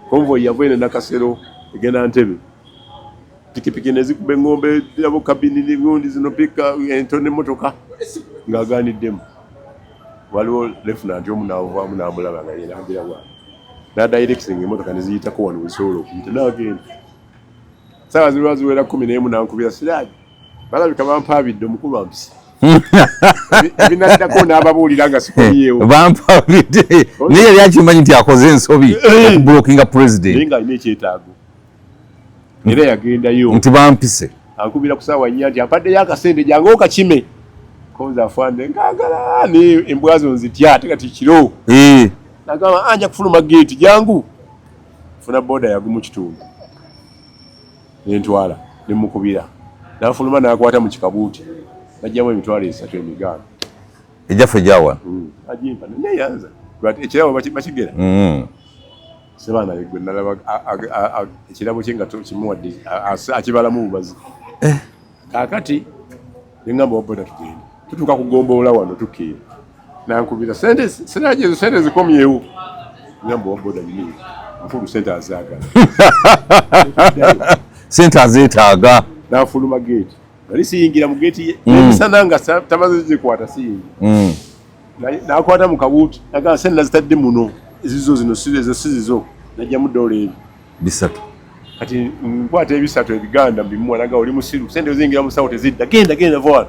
Convoy yava eno Nakasero egenda Ntebe, pikipiki nezikuba engombe yabo kabini n'egundi zino pika ento n'emmotoka ng'agaaniddemu. Waliwo lefunanti omu n'avaamu n'amulaba nga yeeragira bwa n'adirecting emmotoka neziyitako wano wezisobola okuyita, n'agenda. Saawa ziba ziwera 11 n'ankubira, "Siraji, balabika bampaabidde, omukulu ampise." Ebinaddako n'ababuulira nga sikomyewo. Bampaabidde, naye yali akimanyi nti akoze ensobi okublockinga president. Naye ng'alina ekyetaago era yagendayo. Nti bampise. Ankubira ku saawa 4 nti ampaddeyo akasente, jangu okakime konza. Afande ngagala naye embwa zo nzitya, ate kati kiro. Nagamba anja kufuluma geeti, jangu funa boda yagumu kitundu nentwala, nemukubira nafuluma, nakwata mu kikabuuti najjamu 30,000 emiganda. Ejaffe gyawa. Agimpa neyanza ekirabo bakigera. Sebaana gwe nalaba ekirabo kye nga kimuwadde akibalamu bubazi. Kaakati nengamba wa boda tugende, tutuuka kugombolola wano tukeera, nankubira sente, siraje ezo sente zikomyewo. Ngamba wa boda nyini mukulu sente azaagala. Sente azeetaaga. Nafuluma geeti, nali siyingira mu geeti ye emisana nga tamaze zikwata, siyingira. Nakwata mu kabuuti, nagamba sente nazitadde muno, ezizo zino ezo si zizo, najjamu dola ebi 300. Kati nkwata ebisatu ebiganda mbimuwa, naga oli musiru, sente oziyingira musawo tezidda, genda genda va wano.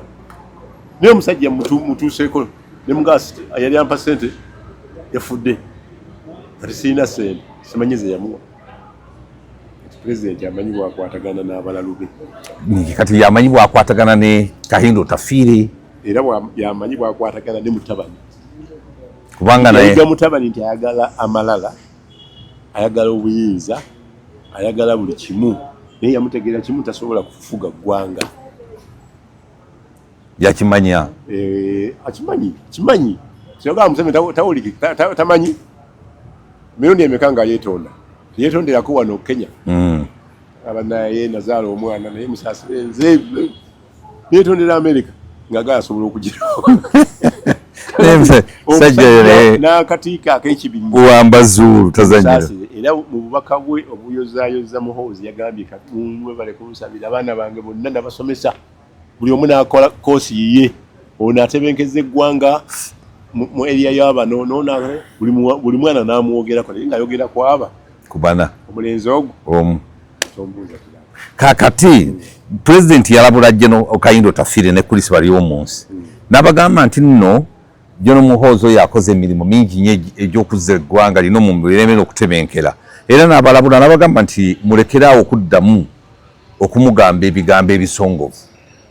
Naye omusajja mutuuseeko nemugaa yali ampa sente yafudde, kati sirina sente, simanyi ze yamuwa. Kati pulezidenti amanyi bwakwatagana n'abalalu be. Kati yamanyi bwakwatagana ne Kahinda Otafiire. Era yamanyi bwakwatagana ne mutabani. Kubanga naye yayiga mutabani nti ayagala amalala, ayagala obuyinza, ayagala buli kimu, naye yamutegeera kimu, tasobola kufuga ggwanga. Yakimanya. Eh, akimanyi, kimanyi kyogamba Museveni tawuliki, tamanyi mirundi emeka nga yeetonda, yeetonderako wano Kenya. Abanaye nazaala omwana naye musaasire nze, yeetondera America nga asobola okugirawo. Sajja n'akatiika ak'ekibiri. Kuwamba zuulu tazanyira. Era mu bubaka bwe obuyozaayoza Muhoozi yagambye, "Mwebale kunsabira, abaana bange bonna nabasomesa, buli omu n'akola koosi yiye, ono atebenkeza eggwanga mu area y'abano noona buli mwana n'amwogerako," naye ng'ayogera kwaba kubana omulenzi ogwo omu. Tombuuza kirala. Kakati pulezidenti yalabula General Kahinda Otafiire ne Chris Baryomunsi n'abagamba nti nno General Muhoozi oyo akoze emirimu mingi nnyo egy'okuzza eggwanga lino mu mirembe okutebenkera, era n'abalabula n'abagamba nti mulekeraawo okuddamu okumugamba ebigambo ebisongovu.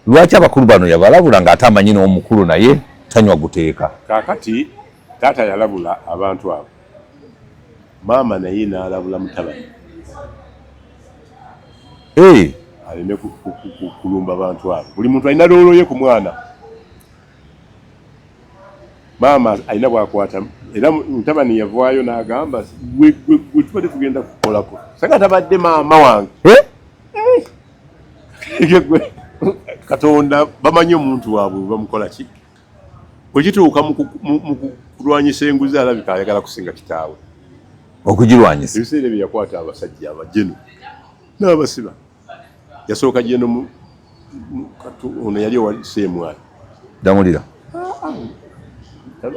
Lwaki abakulu bano yabalabula ng'ate amanyi n'omukulu naye tanywa guteeka? Kaakati taata yalabula abantu abo, maama naye n'alabula mutabani aleme kulumba bantu abo. Buli muntu alina role ye ku mwana. Maama alina bwakwata, era mutabani yavaayo n'agamba gwe gwe gwe tubadde tugenda kukolako sanga tabadde maama wange. Gwe, Katonda bamanyi omuntu waabwe bwe bamukola ki. Bwe kituuka mu kulwanyisa enguzi, alabika ayagala kusinga kitaawe. Okugirwanyisa. Ebiseera ebyo yakwata abasajja abajeno n'abasiba. Yasooka jeno ono yali owa Seemwayi. Damulira.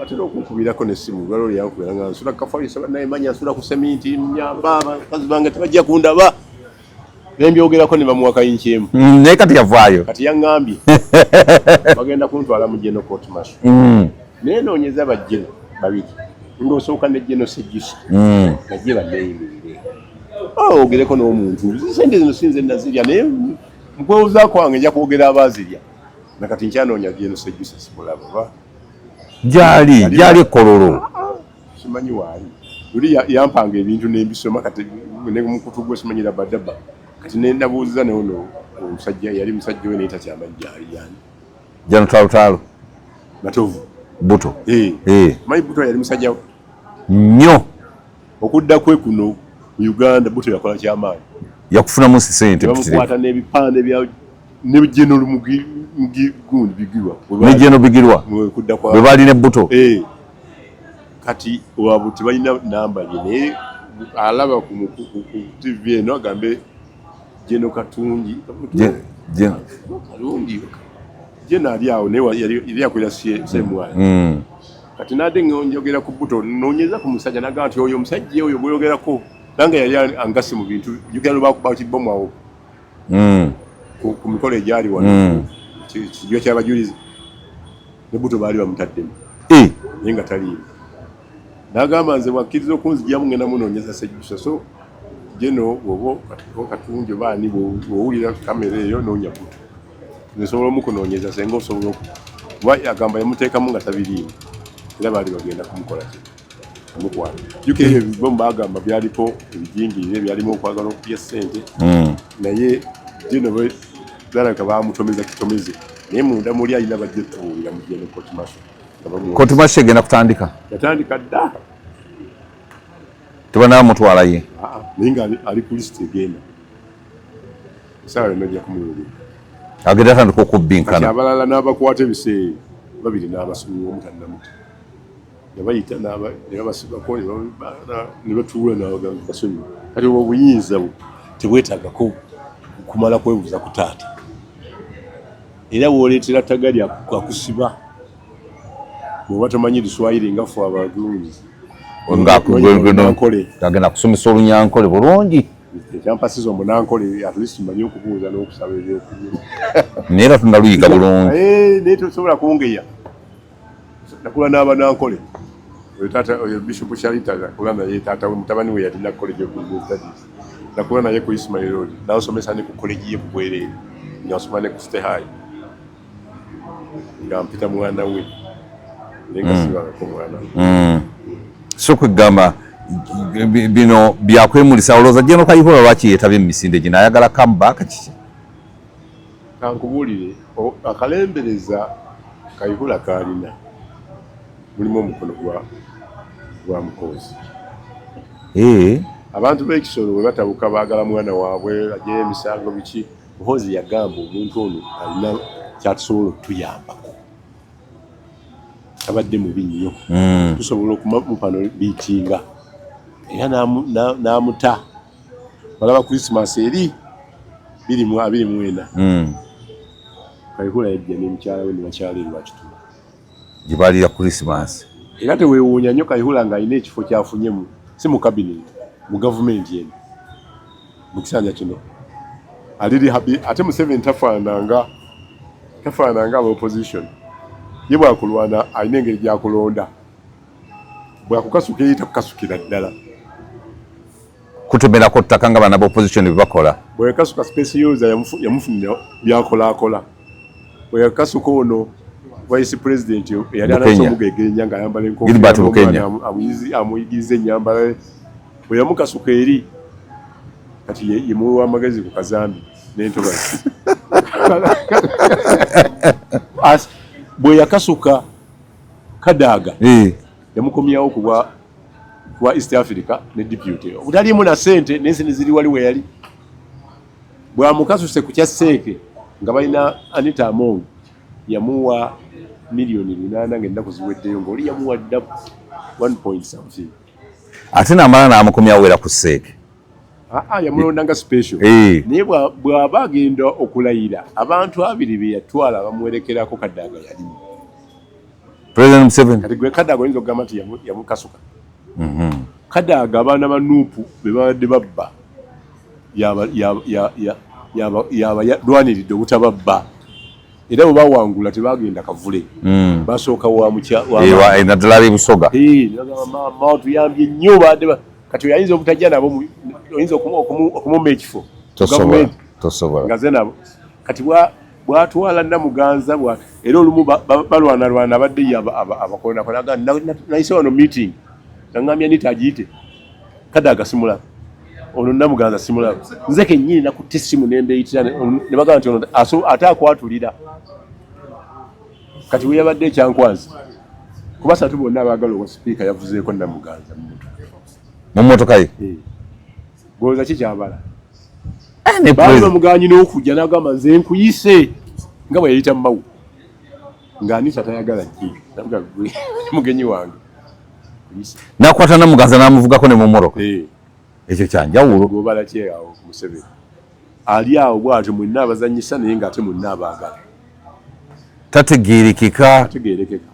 Atera okunkubirako nessimu, lwaliwo lyankubira nga nsula kafalisa, naye manya nsula ku seminti, nyamba abakazi bange tebajja kundaba, nembyogerako ne bamuwa kayinki emu. Naye kati yavaayo. Kati yaŋŋambye bagenda kuntwala mu general court martial. Naye noonyeza bajjeno babiri. Ng'osooka ne General Sejusa najje banneeyimirire, ogereko n'omuntu, sente zino sinze nazirya, naye mukwewoza kwange nja kwogera abaazirya. Nakati nkyanoonya General Sejusa, simulaba oba Gyali, gyali ekololo. Simanyi waali. Luli yampanga ebintu nembisoma, kati ne mukutu gwe simanyi rabadaba. Kati nenabuuziza naye ono omusajja yali musajja we, naye takyamanyi gyali yani. Jano talutalo. Matovu. Buto. Eh. Eh. Manyi Buto yali musajja we nnyo. Okudda kwe kuno mu Uganda, Buto yakola kyamaanyi. Yakufunamu sente. Bamukwata n'ebipande bya ne General Mugi gundi Bigirwa. Ne General Bigirwa. Kudda kwa bwe baali ne Buto. Eh. Kati waabwe tebalina namba ye, naye alaba ku TV eno agambe General Katungi. Kalungi General ali awo, naye yali akolera CMI. Kati nadde njogera ku Buto, noonyeza ku musajja, nagamba nti oyo omusajja oyo gweyogerako nange yali angase mu bintu. Jukira lwebakuba kibomu awo ku mikolo egyali wano, kijjo ky'abajulizi, ne Buto baali bamutaddemu. Naye nga taliimu. N'agamba nze bwakkiriza okunzigyamu, ngenda munoonyeza Sejjusa. So General bwoba Katungi oba ani, bw'owulira kamera eyo, noonya Buto, nsobola omukunoonyeza senga osobola kuba agamba yamuteekamu nga tabiriimu, era baali bagenda kumukola ki, omukwata. Jjukira ebyo ebibomu bagamba byaliko ebijingirire, byalimu okwagala okulya ssente. Naye General balabika bamutomeza kitomeze, naye munda muli alina bajja otubuulira mu General court martial. Court martial egenda kutandika? Yatandika dda. Tebanamutwala ye? Ah, naye nga ali ku lisiti egenda, esaawa yonna ojja kumuwulira. Agenda atandika kati okubbinkana. Abalala n'abakwata ebiseera babiri n'abasonyiwa, omu tannamuta. Yabayita ne babasibako ne batuula n'abagamba basonyiwa. Kati obwo obuyinza tebwetaagako kumala kwebuuza ku taata, era wooleetera tagali akusiba bw'oba tomanyi Luswayiri nga ffe abagunzi. Nkole. Agenda kusomesa Olunyankole bulungi. Ekyampasiza omunankole, at least mmanyi okubuuza n'okusaba ebyokulya. Naye era tunaluyiga bulungi. Eh, naye tosobola kungeya. Nakula n'abanankole. Oyo taata, oyo Bishop Shalita, nakula naye. Taata we, mutabani we yalina College of Business Studies. Nakula naye ku Ismail Road, nansomesa ne ku college ye ku bwereere, nga nsoma ne ku Stay High, nga mpita mwana we, naye nga sibangako mwana we. So kwegamba bino byakwemulisa. Olowooza General Kayihura lwaki yeetabye mu misinde gino? Ayagala comeback kiki? Kankubuulire, akalembereza Kayihura kaalina mulimu omukono gwa Muhoozi. Abantu b'ekisolo bwe batabuka, baagala mwana waabwe ajeyo emisango biki. Muhoozi yagamba omuntu ono alina kyatusobola okutuyambako, abadde mubi nnyo, tusobola okumupano biitinga, era n'amuta. Balaba Christmas eri 2024, Kayihura yajja ne mukyala we ne bakyala e Lwakitula. Gye baalira Christmas. Era teweewuunya nnyo Kayihura ng'alina ekifo kyafunye mu si mu cabinet, mu gavumenti eno mu kisanja kino aliri happy. Ate Museveni tafaananga aba opposition. Ye bwakulwana alina engeri gyakulonda, bwakukasuka eri takukasukira ddala. Kutomerako ttaka nga bana opposition bye bakola. Bwe yakasuka Specioza, yamufunira byakolaakola. Bwe yakasuka ono vice president eyali Bukenya. anasa omugegenya ng'ayambala Gilbert Bukenya. enkofiira, amuyigiriza ennyambala ye. Bwe yamukasuka eri kati ye muwe w'amagezi ku kazambi n'entobazi. Bwe yakasuka Kadaaga, yamukomyawo kuba East Africa ne deputy obutaliimu na sente n'ensente ziri wali we yali. Bwamukasuse ku kya Seeke nga balina Anita Among, yamuwa miliyoni 8 ng'ennaku ziweddeyo, ng'oli yamuwa dda 1 point something. Ate namala n'amukomyawo era ku Seeke. Aa, yamulonda nga special. Naye bw'aba agenda okulayira, abantu abiri be yatwala bamuwerekerako, Kadaaga yalimu. President Museveni. Kati gwe Kadaaga oyinza okugamba nti yamukasuka? Kadaaga abaana ba NUP be babadde babba yaba lwaniridde obutababba. Era bwe bawangula tebagenda Kavule, basooka wa mukya eh, naddala ab'ebusoga. Maama tuyambye nnyo badde kati oyo ayinza obutajja nabo, oyinza okumumma ekifo? Tosobola, tosobola. Nga ze nabo kati bwatwala Namuganza, era olumu balwanalwana, abadde ye abakonakona. Nayise wano meeting, nangambya nti agiyite Kadaga simulaba, ono Namuganza simulaba, nze kennyini nakutte essimu nembeyitira ne bagamba nti ono ate akwatulira. Kati weyabadde ekyankwanzi ku basatu bonna abaagala obwa sipiika, yavuzeeko Namuganza mu motoka. Mu mmotoka ye? Eh. Goza kikyabala baali bamuganyi n'okujja, n'agamba nze nkuyise nga bwe yayita Mawu ng'Anita tayagala jje, mugenyi wange. Nakwata Namuganza n'amuvugako ne mu mmotoka. Eh. Ekyo kyanjawulo. Gobala ki awo? Museveni ali awo bwatyo, mwenna abazanyisa, naye ng'ate mwenna abaagala. Tategeerekeka. Ategeerekeka.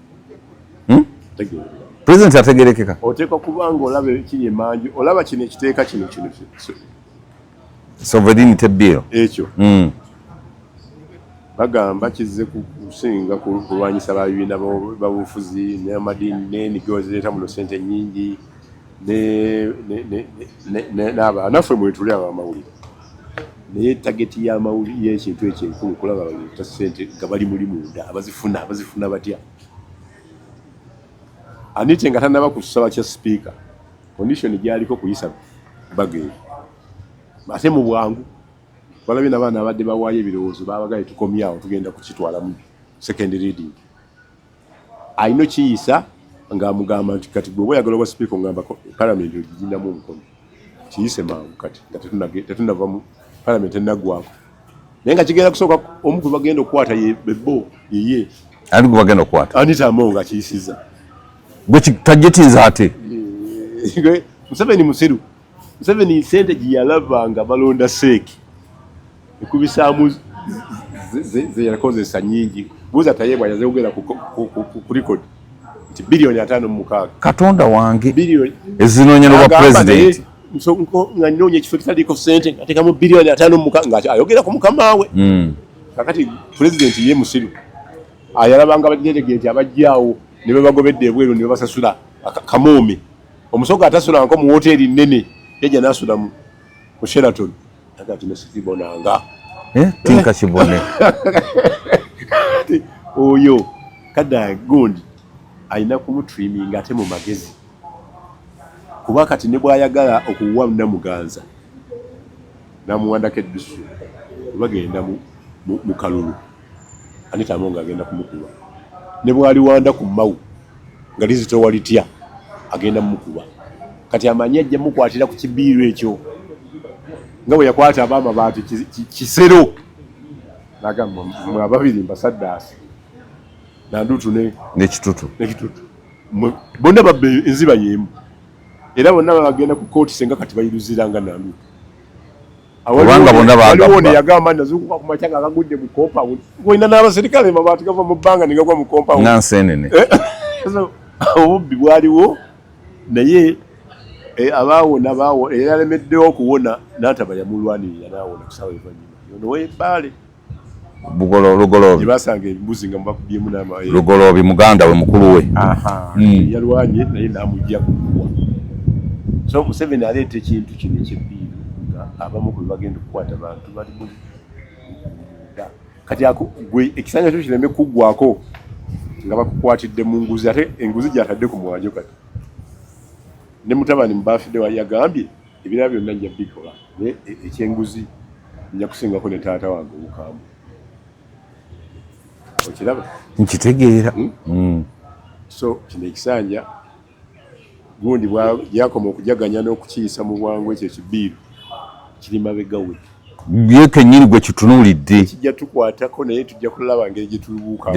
Ategeerekeka. Pulezidenti ategeerekeka. Oteekwa kuba nga olaba ekiri emanju, olaba kino ekiteeka kino Sovereignty bill. Ekyo bagamba kizze kusinga kulwanyisa babibiina babufuzi n'amadiini n'enigo zireeta muno sente nyingi naffe mwetuli abamawulire. Naye target y'amawulire y'ekintu ekyo enkulu kulaba baleeta sente nga bali muli munda, abazifuna bazifuna batya? Anite nga tanaba kusaba kya sipiika, condition gyaliko kuyisa baga eyo ate mu bwangu. Balabye nabaana abadde bawaayo ebirowoozo, babagaye tukomyawo, tugenda kukitwala mu second reading. Alina okiyisa ng'amugamba nti kati gwe oba oyagala obwa sipiika, ogamba palamenti ogiginamu omukono, kiyise mangu kati nga tetunava mu palamenti enaggwako, naye nga kigenda kusooka omu kwe bagenda okukwata ye bebo yeye. Ani gwe bagenda okukwata? Anita Among akiyisiza. Gwe tajetinza ate. Museveni musiru. Museveni sente gye yalaba nga balonda seeki ekubisaamu zeyakozesa nyingi. Buuza Tayebwa, yazogera ku record nti biliyoni 56. Katonda wange! Biliyoni. Ezinoonya n'obwa Agamba naye pulezidenti. Nga nnoonya ekifo ekitaliiko sente, ngateekamu biliyoni 56, nga ayogera ku mukama we. Kakati pulezidenti ye musiru, ayalabanga ba delegate abajjaawo ne babagobedde ebweru ne babasasula kamoome. Omusoga atasulanko mu woteeri nnene yajja n'asula mu Sheraton, aga kino sikibonanga. Eh, tinka kibone. Kati oyo kadda gundi alina kumutriminga ate mu magezi, kuba kati ne bw'ayagala okuwa Namuganza namuwandako eddusu, bagenda mu kalulu, Anita Among agenda kumukuba. Ne bw'aliwanda ku Mawu nga lizitowa litya, agenda mumukuba. Kati amanyi ajja mukwatira ku kibiiro ekyo nga bwe yakwata ab'amabaati kisero, nagamba mwe ababiri mbasaddaasi, Nandutu ne Nekitutu. Nekitutu. Bonna babba enziba y'emu, era bonna bagenda ku kooti senga kati bayiruzira nga Nandutu. Kubanga bonna bagabba. Waliwo ono yagamba nazuukuka ku makya nga gagudde mu compound, olina n'abaserikale, mabaati gava mu bbanga ne gagwa mu compound. Nga nsenene. So, obubbi bwaliwo, naye abaawona baawo, era alemeddewo okuwona n'ataba yamulwanirira n'awona kusaawa evannyuma yono w'ebbaale. Lugoloobi. Gye basanga embuzi nga mubakubyemu n'amaye. Lugoloobi muganda we, mukulu we. Yalwanye naye n'amugja kukuwa. So Museveni aleeta ekintu kino ekyebbiiru nga abamu ku bagenda okukwata bantu bali munda. Kati gwe ekisanja kyo kireme kuggwako nga bakukwatidde mu nguzi, ate enguzi gy'atadde ku mwanjo. Kati ne mutabani mubafidde yagambye ebirala byonna nja bikola, naye ekyenguzi nja kusingako ne taata wange obukambwe. Okiraba? Nkitegeera. So kino ekisanja gundi gyakoma okujaganya n'okukiyisa mu bwangu, ekyo ekibiiru kiri mabega we. Ye kennyini gwe kitunuulidde. Kijja tukwatako, naye tujja kulaba ngeri gye tubuuka.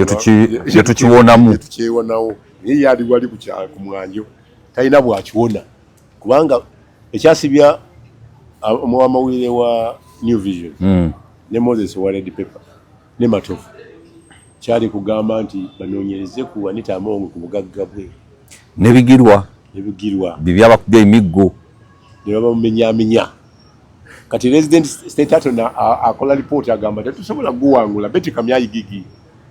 Gye tukiwonamu. Gye tukyewonawo. Naye ye ali wali ku mwanjo, talina bwakiwona, kubanga ekyasibya omuwamawulire wa New Vision ne Moses wa Red Pepper ne Matovu kyali kugamba nti banoonyereze ku Anita Among ku bugagga bwe. Nebigirwa. Nebigirwa. Bibyabakubya emiggo. Ne babamumenyamenya. Kati resident state attorney akola lipooti, agamba tetusobola guwangula Betty Kamya Igigi.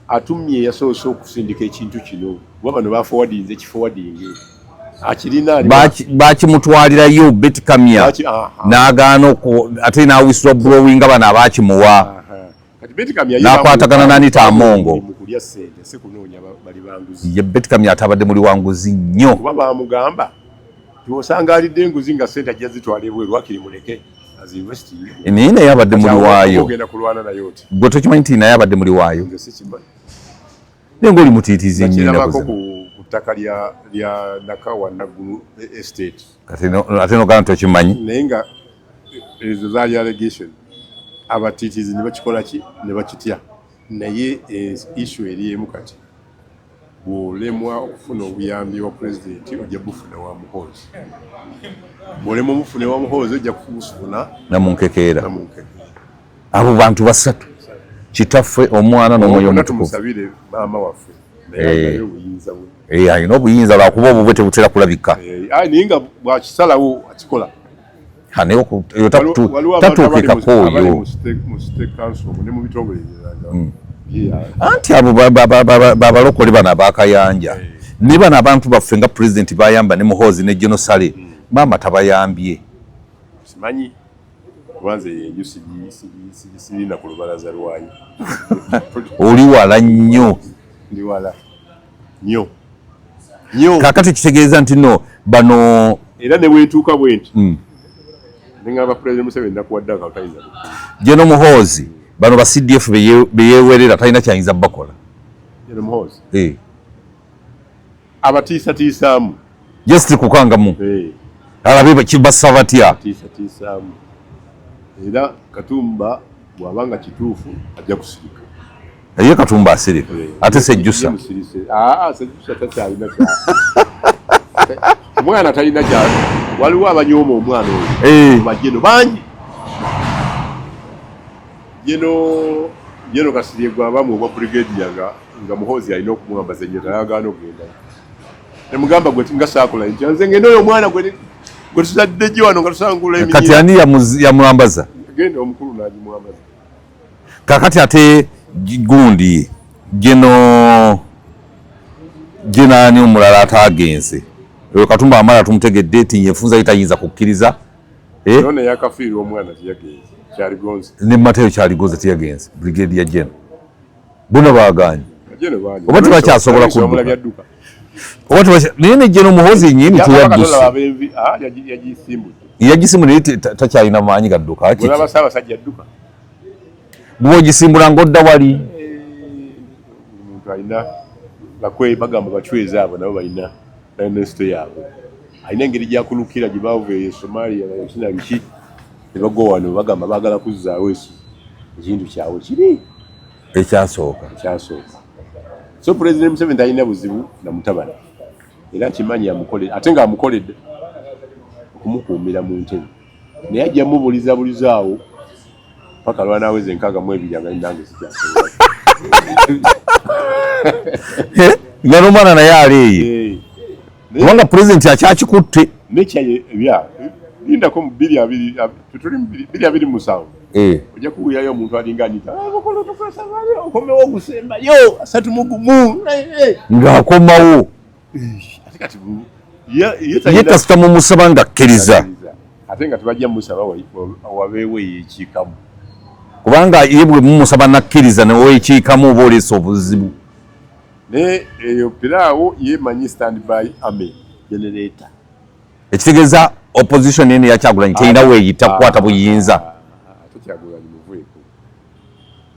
Atumye yasoose okusindika ekintu kino kuba bano bafowadinze kifowadinge akirina bakimutwalirayo Beti Kamya n'agaana ate n'awisira blowinga bano abakimuwa n'akwatagana n'Anita Amongo. Ye Beti Kamya atabadde muli wa nguzi nnyo kuba bamugamba osanga alidde enguzi nga sente ajja zitwala ebweru wakiri muleke. Naye naye abadde muli waayo, gwe tokimanyi nti naye abadde muli waayo, naye ngaoli mutiitiizi nnyo ku ttaka lya Nakawa Naggulu Estate. Ate nogamba tokimanyi, naye nga ezo zaali allegation, abatiitiizi ne bakikola ki ne bakitya. Naye issue eri emu kati, bw'olemwa okufuna obuyambi wa pulezidenti ojja bufuna wa Muhoozi, bw'olemwa omufuna wa Muhoozi ojja kubufuna Namunkekeera. Abo bantu basatu, Kitaffe, Omwana n'Omwoyo Omutukuvu. Tumusabire maama waffe naye obuyinza bwe. Alina obuyinza lwakuba obubwe tebutera kulabika. Naye nga bwakisalawo akikola. Tatuukikako oyo. Anti abo babalokole bano abakayanja ne bano abantu baffe nga pulezidenti bayamba ne Muhoozi ne General Saleh, maama tabayambye. Simanyi kubanze yenju sirina ku lubalaza lwayo. Oli wala nnyo. Ndi wala nnyo nnyo. Kakati kitegeeza nti no bano era ne bwentuuka bwenti nengamba Pulezidenti Museveni nakuwadde akatayinza. General Muhoozi bano ba CDF beyewerera talina kyayinza bakola. General Muhoozi abatiisatiisaamu just kukangamu alabe kibasa batya. Abatiisatiisaamu era Katumba bw'aba nga kituufu ajja kusirika. Ye Katumba asirika ate Sejjusa. Sejjusa takyalina kya omwana talina kya waliwo abanyooma omwana oyo bajeno bangi jeno jeno Kasirye gwabamu obwa brigadier nga Muhoozi alina okumwambaza ennyo tayagaana okugenda nemugamba gwe nga saakola nti nze ngenda oyo omwana gwe tuzadde gye wano nga tusangula eminyira. Kati ani yamwambaza? Genda omukulu n'agimwambaza. Kakati ate gundi gino ginaani omulala ataagenze oyo Katumba amala tumutegedde ti nyefunza ye tayinza kukkiriza. None yakafiirwa omwana tiyagenze Kyaligonze ne Mateo Kyaligonze tiyagenze brigadier general bona baagaanye oba tebakyasobola kudduka oba naye ne General Muhoozi yennyini teyadduse yagisimbudde naye takyalina maanyi gadduka bw'ogisimbula ng'odda wali omuntu alina bagamba bacweza abo nabo balina ensito yaabwe alina engeri gyakulukira gye baava eyo Somalia kina biki ne bagwa wano bagamba baagala kuzzaawo ekintu kyabwe kiri ekyasooka. So President Museveni talina buzibu na mutabani era akimanyi amukole ate ng'amukoledde okumukuumira mu ntebe naye ajja mubuliza bulizaawo paka lwanaweza 62 nga nange sikyasobola. Nga n'omwana naye aleeye kubanga pulezidenti akyakikutte lindako mu 2027 ojja kuwulirayo omuntu alinga anyita okomewo ogusembayo 31 ng'akomawo ye kasita mumusaba ng'akkiriza ate nga tebajja musaba wabeewo eyekiikamu kubanga ye bwe mumusaba nakkiriza neweekiikamu oba oleesa obuzibu. Naye eyo piraawo yemanyi stand by army generator ekitegeeza opposition eno ya Kyagulanyi terina weeyita kukwata buyinza. Ate Kyagulanyi muveeko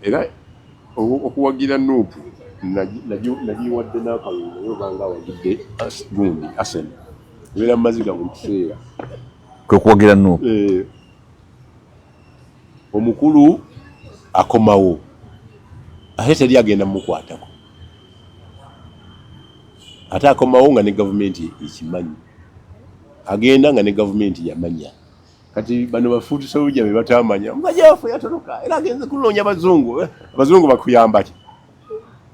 era okuwagira NUP nagiwadde n'akalulu naye obanga awagidde gundi Arsenal ebeera mu maziga buli kiseera kwe kuwagira NUP. Omukulu akomawo ate teri agenda mumukwatako ate akomawo nga ne gavumenti ekimanyi agenda nga ne gavumenti yamanya. Kati bano bafuuti soldier be batamanya omusajja waffe yatoloka era agenze kunoonya bazungu abazungu bakuyamba ki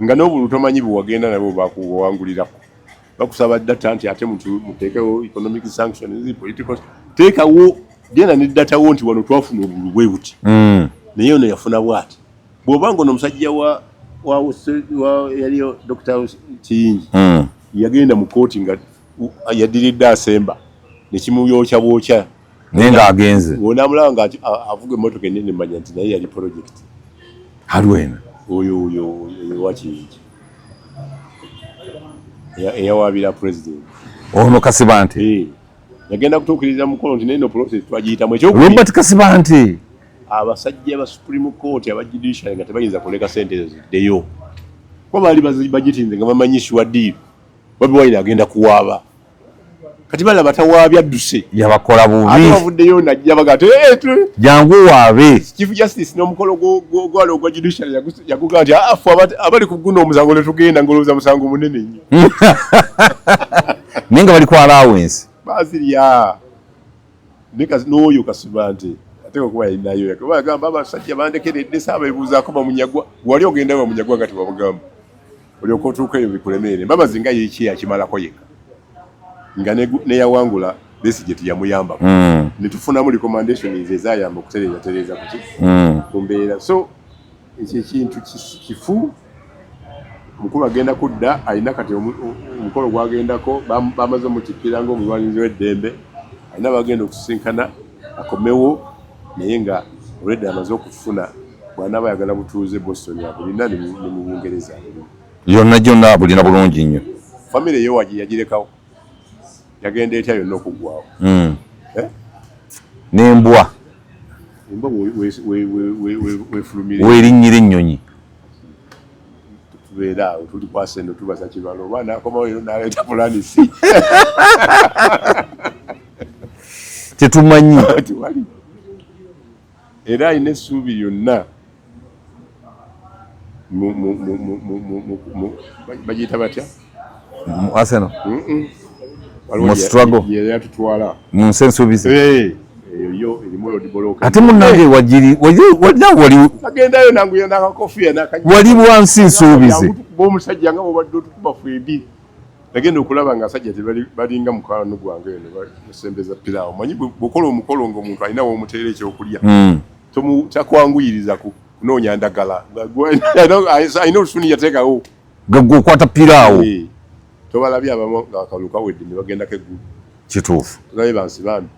nga n'obulu tomanyi bwewagenda nabo bakuwangulirako bakusaba data nti ate muteekewo economic sanctions political teekawo genda ne data wo nti wano twafuna obulu bwe buti naye ono yafuna bwati bw'oba nga ono omusajja wa wa yaliyo Dr. Kiyingi yagenda mu kooti nga yaddiridde asemba nekimuyokya bwokya naye ng'agenze wonamulaba nga avuga emmotoka enene manya nti naye yali project alwena oyo oyo oyo wa Kiyingi eyawaabira president ono Kasibante yagenda kutuukiriza mukolo nti naye no process twagiyitamu ekyokubiri Robert Kasibante abasajja ba Supreme Court aba judiciary nga tebayinza kuleka sente ezo ziddeyo kuba baali bagitinze nga bamanyi sure deal Bobi Wine agenda kuwaaba kati balaba tawaabye adduse yabakola bubi ate bavuddeyo najja baga ti jangu waabe Chief Justice n'omukolo gwali ogwa judiciary yagugaa nti afu abali ku guno omusango netugenda ngolowooza musango munene nnyo naye nga bali ku allowance bazirya n'oyo Kasibante ate okuba yalinayo kuba yagamba abasajja bandekeredde saabeebuuzaako bamunyagwa wali ogenda bamunyagwa nga tebamugamba olyoka otuuka eyo bikulemeere Mbabazi nga yeki yakimalako yekka nga neyawangula Besigye teyamuyambako netufunamu recommendations ezayamba okutereeza kuki ku mbeera so ekyo ekintu kifu omukulu agenda kudda alina kati omukolo gwagendako bamaze omutikkira ng'omulwanirizi w'eddembe alina bagenda okusisinkana akomewo naye nga olwedde amaze okufuna bw'anaaba ayagala butuuze Boston abulina ne mu Bungereza abulina yonna gyonna abulina bulungi nnyo famire yo wagi yagirekawo yagenda etya yonna okuggwawo eh? N'embwa embwa wefulumire werinnyira ennyonyi tubeera awo tuli kwasendo tubaza kibalo oba nakomawo ero naleeta pulani si tetumanyi tewali era alina essuubi lyonna bagiyita batya mu Arsenal mu struggle yatutwala mu nsi ensuubize eyo yo erimu olodiboloka ate munnange wagiri wali agendayo nanguya nakakofiya naka wali wansi nsuubize omusajja nga bwobadde otukuba fwebi nagenda okulaba nga asajja tebalinga mukwano gwange eno basembeza piraawo manyi bwokola omukolo nga omuntu alina womuteera ekyokulya takwanguyiriza kunoonya ndagala alina olusuni yateekawo gwe okwata piraawo tobalabye abamu nga akalulu kawedde ne bagendako eggulu kituufu tolabye bansi bambi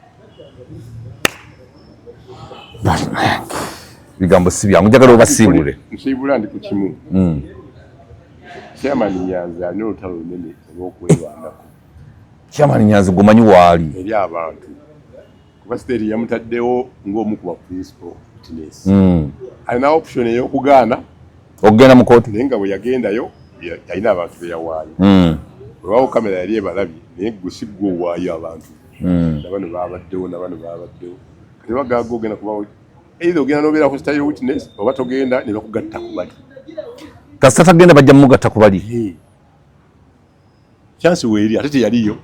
bigambo si byangu njagala obasiibule nsiibula ndi ku kimu Chairman Nyanzi alina olutalo lunene olw'okwerwanako. Chairman Nyanzi gwomanyi waali eri abantu kuba state yamutaddewo ng'omu ku ba principal witness. Alina option ey'okugaana okugenda mu kooti naye nga bwe yagendayo alina abantu be yawaayo. Weewaawo kamera yali ebalabye naye gwe si gwe owaayo abantu. Na bano baabaddewo na bano baabaddewo. Kati bagaaga ogenda kubawo either ogenda n'obeera ku style witness oba togenda ne bakugatta ku bali. Kasita tagenda bajja mugatta ku bali. Chance weeri ate teyaliyo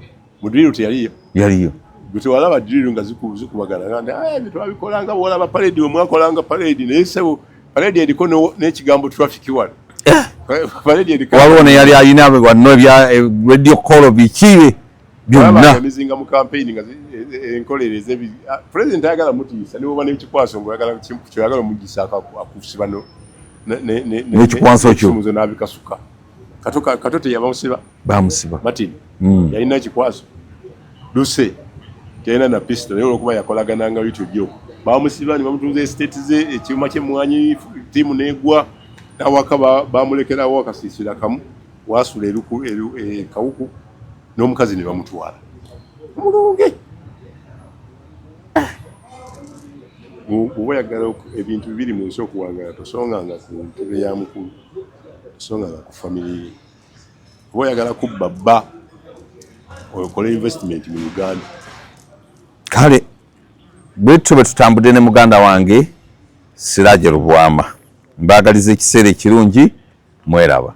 mu drill teyaliyo yaliyo gwe tewalaba drill nga zikubagana nga ebyo twabikolanga bwolaba parade we mwakolanga parade naye ssebo parade eriko n'ekigambo traffic wano parade eriko waliwo neyali alina wano ebya radio call biki byonna emizinga mu campaign nga enkolere ezebi president ayagala mutiisa ne bwoba n'ekikwaso ng'oyagala kyoyagala omugisa akusiba n'ekikwanso kyo n'abikasuka kato kato teyabamusiba bamusiba Martin yalina ekikwaso Luse teyalina na pistol naye olwokuba yakolagananga YouTube yo bamusiba ne bamutunza estate ze ekyuma ky'emmwanyi ttiimu n'egwa n'awaka bamulekerawo akasiisira kamu wasula eruku kawuku n'omukazi ne bamutwala omulungi bw'oba oyagala ebintu bibiri mu nsi okuwangala tosonganga ku ntebe ya mukulu tosonganga ku famire ye oba oyagala kubba bba okole investment mu Uganda. Kale bwetutyo bwe tutambudde ne muganda wange Siraje Lubwama, mbaagaliza ekiseera ekirungi, mweraba.